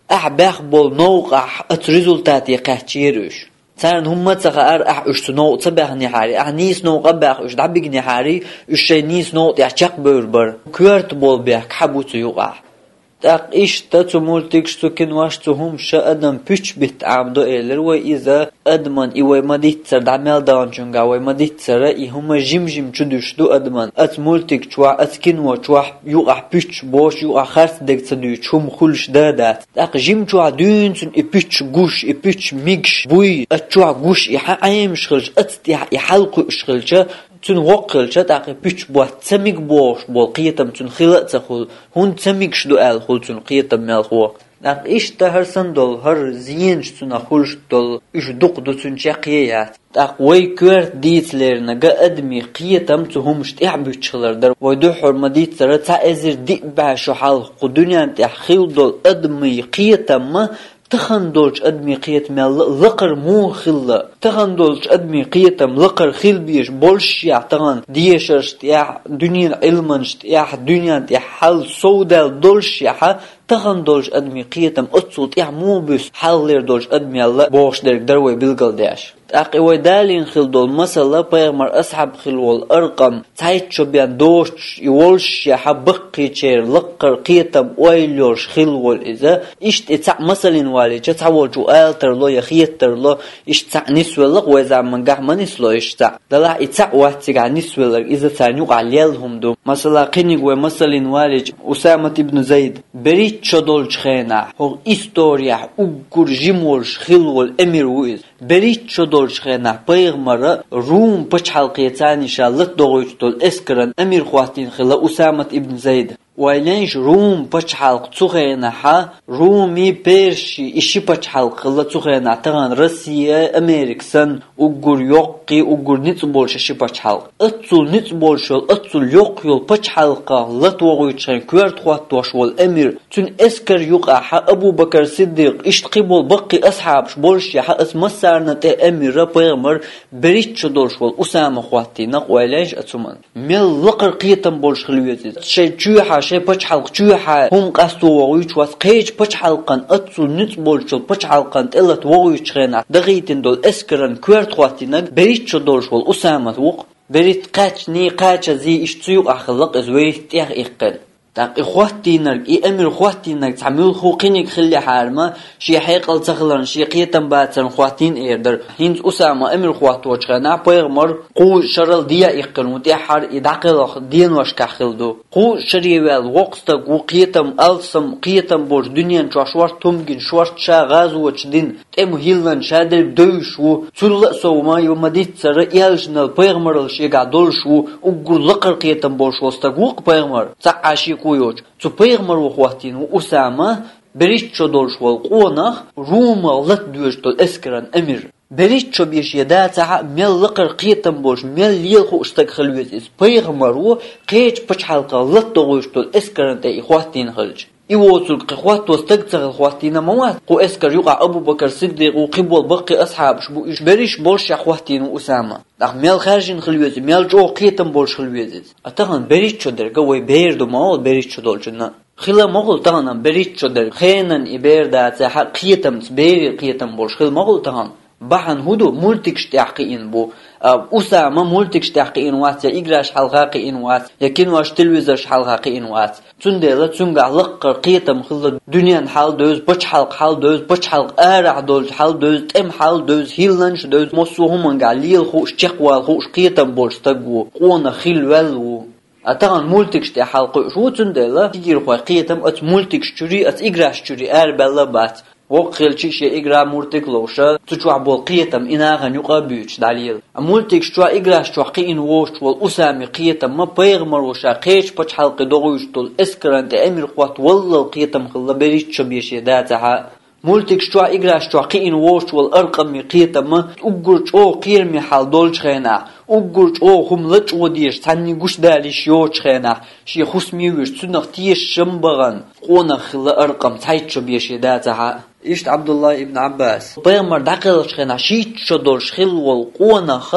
Ахь баьхна болу новкъахь оцу результате кхаьчнера уьш. Царна хӀумма а ца хаьара, ахь уьш цу новкъа ца баьхнехьарий, ахь нийса новкъа а баьхна уьш дӀабигнехьарий, уьш шайн нийса новкъа тӀехь чекхбевр бара. Коьрта болу бехк хьан бу цу юкъахь? ТӀаккха иштта цу мультикаш, цу кинош, цу хӀумаша адам пуьчаш битта Ӏамадо элира вай иза. Адаман и вай ма-дийццара, дӀа мел даханчунгахь вай ма-дийццара, и хӀума жим-жим чудуьйш ду адаман. Оцу мультик чохь, оцу кино чохь юкъахь пуьчаш боцуш, юкъахь харц дерг ца дуьйцуш хӀума хуьлуш дан дац. ТӀаккха жим чохь дуьйна цунна и пуьчаш гуш, и пуьчаш мигаш буй, оцу чохь гуш и хьан Ӏемаш хилча, оцу тӀехь и хьал кхуьуш хилча, цуьнан воккха хилча, тӀаккха и пуьчаш ботта ца мега бохуш болу кхетам цуьнан хила а ца хуьлу, хӀунда ца мегаш ду аьлла хуьлу цуьнан кхетам мелхо. ТӀаккха иштта хӀара санна долу, хӀара зенаш цунах хуьлуш долу, уьш дукха ду, цуьнан чекхъе яц. ТӀаккха вай коьрта дийцарна ган адамийн кхетам цу хӀумаш тӀехь буьттуш хилар дара. Вай дуьххьара ма-дийццара, цхьа эзар диъ бӀе шо хьалха кху дуьнен тӀехь хилла долу адамийн кхетам ма тахана долчу адамийн кхетамел лакхара муха хилла. Тахана долчу адамийн кхетам лакхара хила безаш боллушехь, тахана дешаршна тӀехь, дуьненан Ӏилманашна тӀехь, дуьнен тӀехь хьал совдаьлла доллушехь, тахана долчу адамийн кхетам оццул тӀехь муха буьссу хьалхалера долчу адамел бохуш дерг дара вай билгалдеш. ТӀаккха и вай далийна хилла долу масала, пайхамар асхьаб хилла волу Аркъам, цхьайтта шо бен доцуш и воллушехь, баккхийчеран лакхара кхетам, ойла йолуш хилла волу иза. Иштта и цхьаъ масална валийча, цхьаволчо ала тарло я хета тарло, иштта цхьаъ нисвелла-кх вай заманчохь, ма нисло иштта цхьаъ. Делахь и цхьаъ вац цигахь нисвелларг, иза царна юкъахь лелла хӀума ду. Масала, кхиниг вай масална валийча, Усамат ибн Зайд, берхӀитта шо долчу хенахь, хӀокху историяхь уггар жима волуш хилла волу эмир ву иза. БерхӀитта шо долчу хенахь пайхамара Рум пачхьалкхе царна ша лата догӀуьйтуш долу эскаран эмир хӀоттийна хилла Усамат ибн Зайд. Вай лайш, Рум пачхьалкх цу хенахьа, Руми, Перси, и ши пачхьалкх хилла цу хенахь, тахана Россия, Америка санна, уггар йоккхий, уггар ницкъ болуш ши пачхьалкх. Оццул ницкъ болуш йолу, оццул йоккха йолу пачхьалкхах лата вогӀуьйтуш хен коьрта хӀоттош волу эмир, цуьнан эскар юкъахьа Абу-Бакар Сиддикъ, иштта кхин болу баккхий асхьабаш боллушехьа, оцу массарна тӀе эмира пайхамар берхӀитта шо долуш волу Усама хӀоттийна-кх, вай лайш, оцу хӀуманна. Мел лакхара кхетам болуш хила веза иза. Шайн чоьхьа, шайн пачхьалкх чоьхьа хӀума къасто вогӀуьйтуш вац, кхечу пачхьалкхан, оццул ницкъ болчу пачхьалкхан тӀе лата вогӀуьйтуш хенахь дахийтина долу эскаран коьрта хӀоттийнарг берхӀитта шо долуш волу Усамат ву-кх. БерхӀитта кхаьчний, кхачазий, иштта цу юкъахь хилла-кх иза, берхӀитта тӀех иккхина. ТӀаккха и хӀоттийнарг, и эмир хӀоттийнарг цхьа муьлхха кхиниг хиллехьара ма, шен хьекъал ца хиларна, шен кхетам бацарна хӀоттийна эр дара. ХӀинца Усама эмир хӀотточу хенахь пайхамар кхузткъа шарал дехьа иккхина ву, тӀаьххьара и дӀакхелхина деношкахь хилла ду. Кхузткъа шаре ваьлла воккха стаг ву, кхетам, алсам кхетам болуш, дуьнен чохь шорта хӀума гина, шорта ша гӀазоташ дина, тӀеман хӀиллана шадерг девзаш ву, цул а сов ма ю ма-дийццара, аьллачунал пайхамаралла шегахь долуш ву, уггар лакхара кхетам болуш волу стаг ву-кх пайхамар, цхьа а шеко йоцуш. Цу пайхамаро хӀоттийна ву Усама, берхӀитта шо долуш волу къонах, Румах лата доьжуш долу эскаран эмир. БерхӀитта шо бен шен дацахь а, мел лакхара кхетам болуш, мел лела хууш стаг хила веза иза. Пайхамаро кхечу пачхьалкхах лата догӀуьйтуш долу эскаран тӀе и хӀоттийна хилча. И воцург кхин хӀотто стаг ца хилла хӀоттийна ма вац. Кху эскар юкъахь Абу-Бакар Сиддикъ ву, кхин болу баккхий асхьабаш бу, уьш берриш боллушехь хӀоттийна ву Усама. ТӀаккха мел хаьржина хила веза, мел чӀогӀа кхетам болуш хила веза иза. А тахана берхӀитта шо дерг вай бер ду ма олу, берхӀитта шо долчунна. Хила ма хуьлу тахана берхӀитта шо дерг. Хенан и бер дацахь а, кхетамца, берийн кхетам болуш хила ма хуьлу тахана. Бахьана хӀун ду, мультикаш тӀехь кхиъна бу. А, Усама мультикаш тӀехь кхиъна вац, я играш хьалха кхиъна вац, я кинош, телевизорш хьалха кхиъна вац. Цундела цуьнгахь лаккхара кхетам хилла, дуьненан хьал девза, пачхьалкхан хьал девза, пачхьалкхан арахь долчу хьал девза, тӀеман хьал девза, хӀилланаш девза, массо а хӀумангахь лела хууш, чекхвала хууш кхетам болчу стаг ву, къонах хилла ваьлла ву. А тахана мультикаш тӀехь хьалакхуьуш ву, цундела кегийрхойн кхетам оцу мультикаш чуьра, оцу играш чуьра арабаьлла а бац. Воккха хилча а шен игра, мультик ловзуш, цу чохь болу кхетам и нахана юкъа а буьйцуш дӀалела. А мультикаш чохь, играш чохь кхиъна воцуш волу Усамин кхетам ма пайхамаро ша кхечу пачхьалкхе догӀуьйтуш долу эскаран тӀе эмир хӀотта валлал кхетам хилла берхӀитта шо бен шен дацахь а. Мультикаш чохь, играш чохь кхиъна воцуш волу Аркъамин кхетам ма уггар чӀогӀа кхераме хьал долчу хенахь, уггар чӀогӀа хӀума лачкъо дезаш, цхьанний гучудала йиш йоцучу хенахь, шен хӀусаме вуьйш, цунах тешаш ма бахана, къонах хилла Аркъам цхьайтта шо бен шен дацахь а. Иштта Ӏабдуллах ибн Ӏаббас. Пайхамар дӀакхелхачу хенахь шийтта шо долуш хилла волу къонах,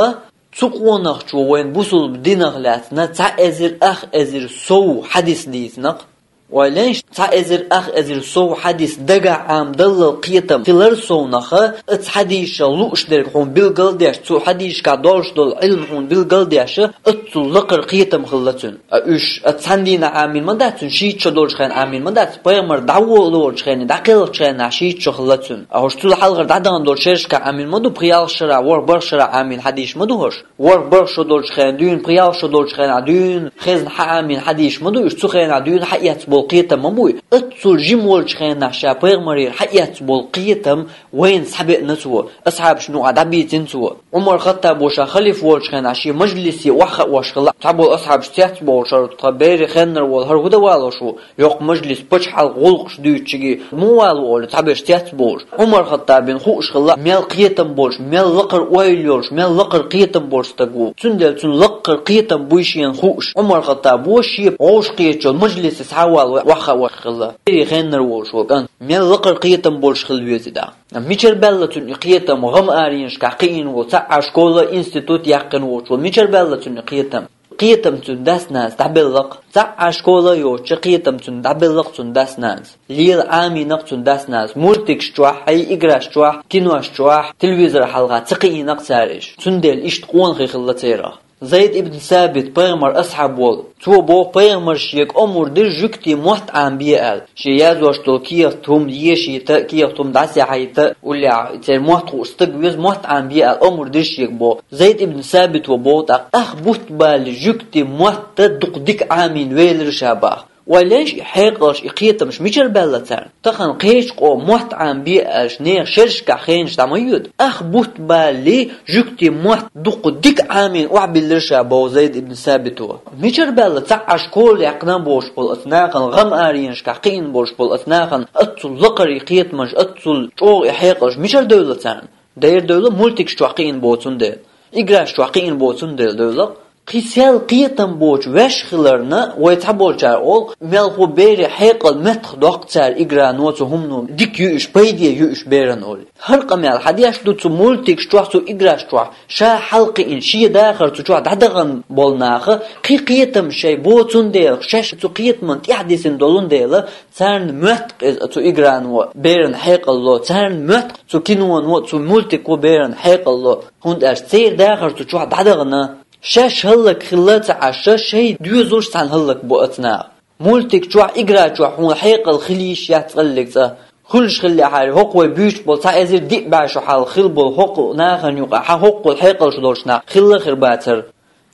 цу къонахчо вайн бусулба динах лаьцна цхьа эзар ах эзар сов хьадис дийцина-кх. Вай лайш, цхьа эзар, ах эзар сов хьадис дагахь Ӏамадаллал кхетам хилар совнаха, оцу хьадисах лууш дерг хьуна билгалдеш, цу хьадисашкахь долуш долу Ӏилма хьуна билгалдеш, оццул лакхара кхетам хилла цуьнан. А уьш, а цхьана дийнахь Ӏамийна ма дац цуьнан, шийтта шо долчу хенахь Ӏамийна ма дац, пайхамар дӀаволучу хенахь, дӀакхелхачу хенахь шийтта шо хилла цуьнан. А хӀорш цул хьалхара дӀадахана долчу шерашкахь Ӏамийна ма ду, пхи-ялх шарахь, ворхӀ-бархӀ шарахь Ӏамийна хьадисаш ма ду хӀорш. ВорхӀ-бархӀ шо долчу хенахь дуьйна, пхи-ялх шо долчу хенахь дуьйна, хезна хьа Ӏамийна хьадисаш ма ду, уьш цу хенахь дуьйна хьаэцна болу кхетам ма буй. Оццул жима волчу хенахь ша пайхамарера хьаэцна болу кхетам вайна схьабеъна цо, асхьабашна юкъахь дӀабийцина цо. Ӏумар-Хаттабо ша халифа волчу хенахь шен мажлисе охьахаош хилла, цхьаболу асхьабаш цецбовлуш, хӀара тхан бере хеннара волу хӀара хӀун дан валош ву? Йоккха мажлис, пачхьалкхан гӀуллакхаш дуьйцучуьнга муха вало олий, цхьаберш цецбовлуш. Ӏумар-Хаттабна хууш хилла, мел кхетам болуш, мел лакхара ойла йолуш, мел лакхара кхетам болуш стаг ву. Цундела цуьнан лакхара кхетам буй шена хууш, Ӏумар-Хаттабо шен вовшахкхетачу мажлисе схьавало охьахаош хилла. Бере хеннара волуш волу кӀант мел лакхара кхетам болуш хила везий дӀа. Мичара баьлла цуьнан и кхетам, гӀам-аренашкахь кхиийна волу, цхьа а школа, институт яьккхина волчо, мичара баьлла цуьнан и кхетам? Кхетам цуьнан дас-нанас дӀабелла-кх. Цхьа а школа йоцуш, кхетам цуьнан дӀабелла-кх цуьнан дас-нанас. Лела Ӏамийна-кх цуьнан дас-нанас. Мультикаш чохь, хьайн играш чохь, кинош чохь, телевизор хьалха ца кхиийна-кх цара уьш. Цундела иштта къонахий хилла церах. Зайд ибн Сабит, пайхамаран асхьаб волу. Цо боху, пайхамара шега омра дира жуьгтийн мотт Ӏамабе аьлла. Шен яздеш долу кехат хӀума ешийта, кехат хӀума дӀасаяхьийта, уллехь церан мотт хууш стаг веза, мотт Ӏамабе аьлла, омра дира шега боху. Зайд ибн Сабито боху тӀаккха, ах бутт балале жуьгтийн мотт дукха дика Ӏамийна велира ша боху. Вай лайш, и хьекъалш, и кхетамаш мичара баьлла царна? Тахана кхечу къоман мотт Ӏамабе аьлча, нехан шерашкахь хенаш дӀа ма йоьду. Ах бутт балале жуьгтийн мотт дукха дика Ӏамийна охьабиллира ша боху Зайд ибн Сабито. Мичара баьлла цхьа а школа яьккхина а бохуш болу оцу нахана, гӀам-аренашкахь кхиийна болуш болу оцу нахана оццул лакхара и кхетамаш, оццул чӀогӀа и хьекъалш мичара девлла царна? Дера девлла, мультикаш чохь кхиийна боху цундела. Играш чохь кхиийна боху цундела девлла. Кхин сел кхетам боцуш ваьш хиларна, вай цхьаболчара олу, мелхо берийн хьекъал меттахдоккху цара играно, цу хӀумано, дика ю уьш, пайде ю уьш берана олий. ХӀара къамел хьан деш ду цу мультикаш чохь, цу играш чохь? Ша хьалакхиийна, шен дахар цу чохь дӀадахана болу наха кхин кхетам шайн бо цундела, шаьш цу кхетамна тӀаьхьадисина долун дела, царна моьтту-кх иза цу играно берана хьекъал ло, царна моьтту-кх цу киноно, цу мультико берана хьекъал ло, хӀунда аьлча церан дахар цу чохь дӀадахана. Шаьш хӀаллакьхилла а ца Ӏаш, шайн доьзалш цхьаьна хӀаллакбо оцу наха. Мультик чохь, игра чохь хьуна хьекъал хила йиш яц цкъа а, цкъа. Хуьлуш хиллехьара, хӀокху вай буьйцуш болу цхьа эзар диъ бӀе шо хьалха хилла болу хӀокху нахана юкъахь хьан хӀокхул хьекъалш долуш нах хилла а хир бацара.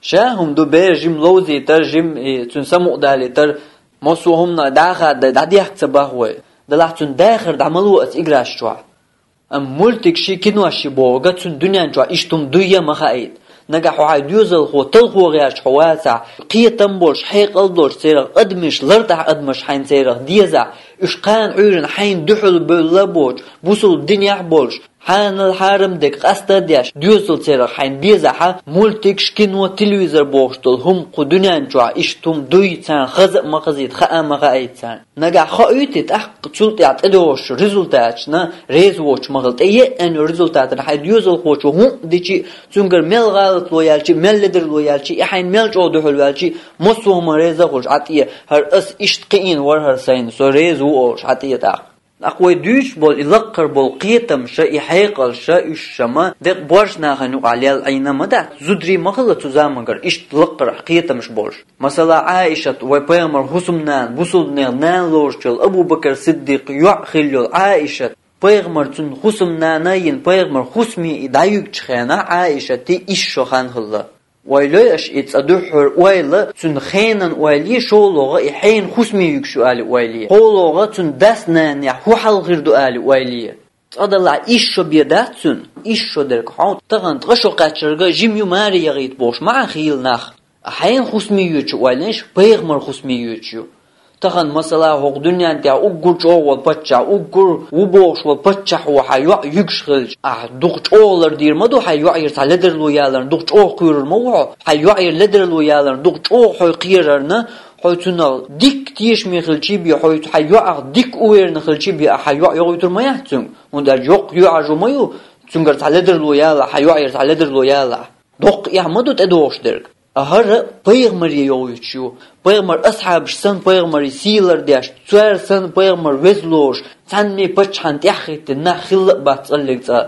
Ша хӀума ду бер жима ловзийтар, жима и цуьнан самукъадалийтар, массо а хӀуманах дӀахадай, дӀадехка ца боху вай. Делахь цуьнан дахар дӀа ма ло оцу играш чохь. Амма мультикаш, кинош бохург цуьнан дуьнен чохь иштта хӀума дуй а ма хаийта. Нагахь хьо хьайн доьзалхо талхо гӀерташ хьо вацахь, кхетам болуш, хьекъал долуш церах адамаш лартахь, адамаш хьайна церах дезахь, уьш кхана Ӏуьйранна хьайна дуьхьал бевлла а боцуш, бусалба динехь а болуш, хьанал-хьарам дерг къаста а деш, доьзал церах хьайна безахь, мультикаш, кино, телевизор бохуш долу хӀума кху дуьнен чохь иштта хӀума дуй, царна хаза а ма хазийта, хаа а ма хаийта царна. Нагахь хоуьйту, тӀаккха цул тӀаьхьа тӀедогӀучу результаташна реза воцуш ма хила. ТӀееана йолу результатана хьайн доьзалхочо хӀунда дичи, цуьнгара мел гӀалатло яьлчи, мел ледарло яьлчи, и хьайна мел чӀогӀа дуьхьал ваьлчи, массо а хӀума реза а хуьлуш, хьан тӀе, хӀара ас иштта кхиийна вара хӀара сайна, со реза ву олуш, хьан тӀе тӀаккха. ТӀаккха вай дуьйцуш болу и лаккхара болу кхетамаша, и хьекъалша, уьш ша ма декъа боьрша нахана юкъахь лелла Ӏийна ма дац, зударий ма хилла цу заманчохь иштта лаккхара кхетамаш болуш. Масала, Ӏаишат, вай пайхамаран хӀусамнана, бусалба нехан нана лоруш йолу Абу-Бакр Сиддикъ йоӀ хилла йолу Ӏаишат, пайхамар цуьнан хӀусамнана а йина, пайхамаран хӀусаме и дӀаюьгучу хенахь Ӏаишатан исс шо хан хилла. Вай лой аша и цӀа дуьххьара ойла, цуьнан хенан ойла, шолгӀа и хьенан хӀусаме юьгуш ю алий ойла, шолгӀа цуьнан дас-нанехь хӀун хьал хир ду алий ойла. Цкъа делахь исс шо бен дац цуьнан, исс шо дерг хьо, тахана ткъа шо кхаьчнарг жима ю, маре яхийта бохуш ма Ӏа хийла нах. Хьенан хӀусаме йоьдуш ю ойла, пайхамаран хӀусаме йоьдуш ю. Тахана, масала, хӀокху дуьнен тӀехь уггар чӀогӀа волу паччахь, уггар ву бохуш волу паччахьо хьан йоӀ юьгуш хилча, ахь дукха чӀогӀа лардийр ма ду, хьайн йоӀера цхьа ледарло яларна дукха чӀогӀа кхоьрур ма ву хьо, хьайн йоӀера ледарло яларна дукха чӀогӀа хьо кхерарна, хьо цунах дика тешаме хилчи бен, хьо хьайн йоӀах дика уверенно хилчи бен, ахь хьан йоӀ йохуьйтур ма яц цуьнга, хӀунда аьлча йоккха йоӀ хьажо ма ю, цуьнгара цхьа ледарло ялахь, хьайн йоӀера цхьа ледарло ялахь. Доккха эхь ма ду тӀедогӀуш дерг. А хӀара пайхамаре йохуьйтуш ю. Пайхамар асхьабаш санна пайхамаре сийлар деш, цара санна пайхамар веза лоруш, цхьанне паччахьан тӀаьхьахӀиттина нах хилла а бац цӀаллиг цӀа.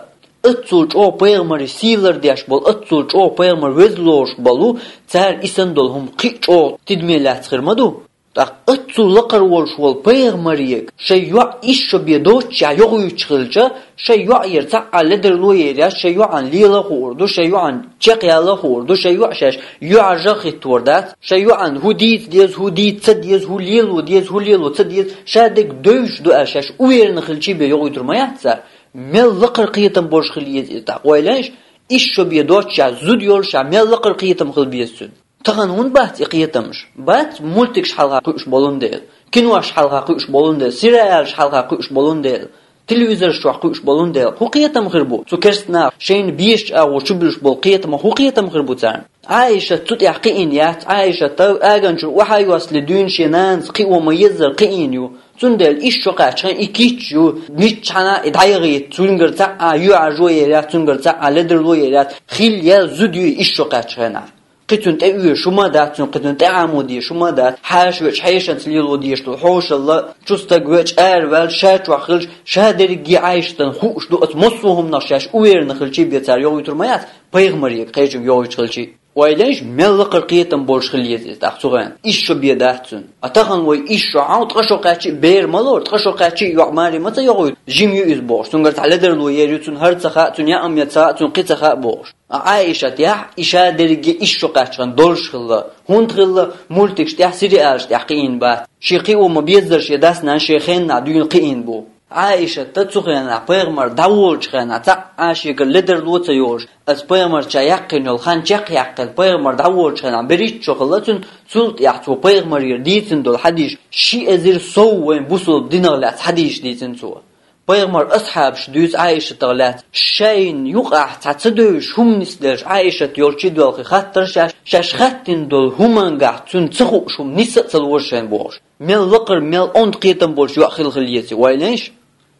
Аццул чӀогӀа пайхамаре сийлар деш болу, аццул чӀогӀа пайхамар веза лоруш болу, цара и санна долу хӀума кхин а чӀогӀа тидаме лаьцна хир ма ду. ТӀаккха аццул лакхара волуш волу пайхамаре шайн йоӀ исс шо бен доццушехь йохуьйтуш хилча, шайн йоӀера цхьа а ледарло а яр яц, шайн йоӀана лела а хуур ду, шайн йоӀана чекхъяла а хуур ду, шайн йоӀ шаьш юьхьӀаьржа а хӀиттор дац, шайн йоӀана хӀун дийца деза, хӀун дийца ца деза, хӀун лело деза, хӀун лело ца деза, шадерг девзаш ду аьлла шаьш уверенно хилчий бен йохуьйтур ма яц цара. Мел лакхара кхетам болуш хила еза иза тӀаккха, ойла йиш, исс шо бен доццушехь зуда йолушехь мел лакхара кхетам хила беза цуьнан. Тахана хӀунда бац и кхетамаш? Бац, мультикаш хьалха кхуьуш болун дела, кинош хьалха кхуьуш болун дела, сериалаш хьалха кхуьуш болун дела, телевизораш чохь кхуьуш болун дела. ХӀун кхетам хир бу? Цу керста наха шайна безачу агӀор чубуьлуш болу кхетамах хӀун кхетам хир бу царна? Ӏайшат цу тӀехь кхиийна яц, Ӏайшат аганчуьра охьа а йоссале дуьйна шен нанас кхио ма-еззара кхиийна ю. Цундела исс шо кхаьччхьана и кийча ю, миччахьана а и дӀаяхийта, цуьнгара цхьа а юьхьӀаьржо а яр яц, цуьнгара цхьа а ледарло а яр яц, хилла ял зуда ю и исс шо кхаьччхьана. Кхин цуьнан тӀе оьшу ма дац, цуьнан кхин цуьнан тӀе Ӏамо деша ма дац, хьаша веача хьешанца лело дезаш долу хьошалла, чу стаг веача араваьлла, ша чохь хилча, ша дерриге Ӏайшатан хууш ду, оцу массо а хӀуманах шаьш уверенно хилчий бен цара йохуьйтур ма яц, пайхамаре кхечуьнга йохуьйтуш хилчий. Ойла йиш, мел лакхара кхетам болуш хила еза иза тӀаккха цу хенахь. Исс шо бен дац цуьнан. А тахана вай исс шо хьан, ткъа шо кхаьччи а бер ма лору, ткъа шо кхаьччи а йоӀ маре ма ца йохуьйту, жима ю иза бохуш, цуьнгара цхьа ледарло яр ю, цуьнан хӀара ца хаьа, цуьнан яа ма ца хаьа, цуьнан кхин ца хаьа бохуш. А Ӏайшат яхь, и ша дерриге исс шо кхаьччхьана долуш хилла. ХӀунда хилла? Мультикаш тӀехь, сериалаш тӀехь кхиийна бац. Шен кхио ма-беззара шен дас-нанас шен хеннахь дуьйна кхиийна бу. Ӏайшатта цу хенахь пайхамар дӀаволучу хенахь цхьа а шегара ледарло а ца йолуш, аса пайхамарчара яьккхина йолу хан чекхъяьккхина, пайхамар дӀаволучу хенахь берхӀитта шо хилла цуьнан, цул тӀаьхьа цо пайхамарера дийцина долу хьадисаш, ши эзар сов вайн бусалба динах лаьцна хьадисаш дийцина цо. Пайхамар асхьабаш дуьйцу Ӏайшатах лаьцна, шайна юкъахь цхьа ца девзаш хӀума нисделча Ӏайшат йолчу доьлхий хаттар шаьш, шаьш хаьттина долу хӀумангахь цуьнан ца хууш хӀума нис а ца лора шайна бохуш. Мел лакхара, мел онда кхетам болуш йоӀ хила хила еза, ойла йиш.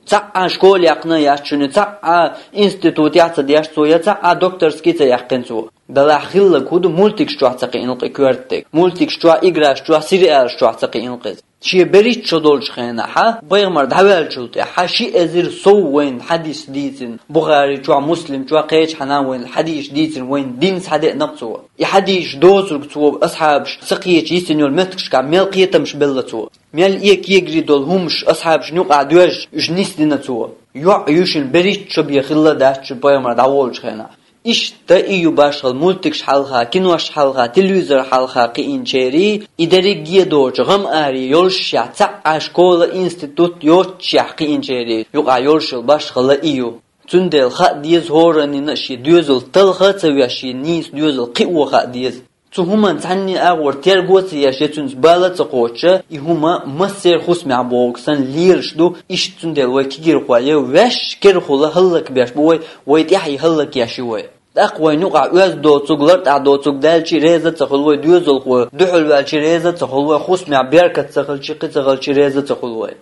Цхьа а школа яьккхина а яц шуна, цхьа а институт яц а деш цо, я цхьа а докторский ца яьккхина цо. Делахь хилларг хӀун ду, мультикаш чохь ца кхиийна-кх и коьртаниг. Мультикаш чохь, играш чохь, сериалаш чохь ца кхиийна-кх иза. Шен берхӀитта шо долчу хенахь, пайхамар дӀаваьллачул тӀаьхьа, ши эзар сов вайна хьадис дийцина, Бухари чохь, Муслим чохь, кхечахьана вайна хьадисаш дийцина, вайна дин схьадеана-кх цо. И хьадисаш доцург цо асхьабаш ца кхетча йисина йолу меттигашкахь мел кхетамаш белла цо. Мел э кегари долу хӀумаш асхьабашна юкъахь доьжча, уьш нисдина цо. ЙоӀ ю шуна берхӀитта шо бен хилла дац шуна пайхамар дӀаволучу хенахь. Иштта и ю башхалла мультикаш хьалха, кинош хьалха, телевизор хьалха кхиийначерий, и дерриге а доцу гӀам-аре йолушшехь, цхьа а школа, институт йоццушехь кхиийначерий юкъахь йолуш йолу башхалла и ю. Цундела хаа деза хӀораннина а шен доьзал талха а ца веш, шен нийса доьзал кхио хаа деза. Цу хӀуманна цхьанне а агӀор терго а ца еш, я цуьнца бала а ца кхочуш, и хӀума массеран хӀусамехь бохург санна лелаш ду, иштта цундела вай кегийрхой я ваьш керахула хӀаллакбеш бу вай, вай тӀаьхье хӀаллакъеш ю вай. ТӀаккха вайна юкъахь оьзда доцург, лартӀахь доцург даьлчи реза а ца хуьлу вай, доьзалхо дуьхьал ваьлчи реза а ца хуьлу вай, хӀусамехь беркат ца хилчи, кхин ца хилчи реза а ца хуьлу вай.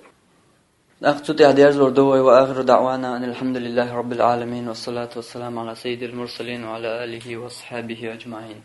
ТӀаккха цу тӀехь дерзор ду вай: وآخر دعوانا أن الحمد لله رب العالمين والصلاة والسلام على سيد المرسلين وعلى آله وأصحابه أجمعين.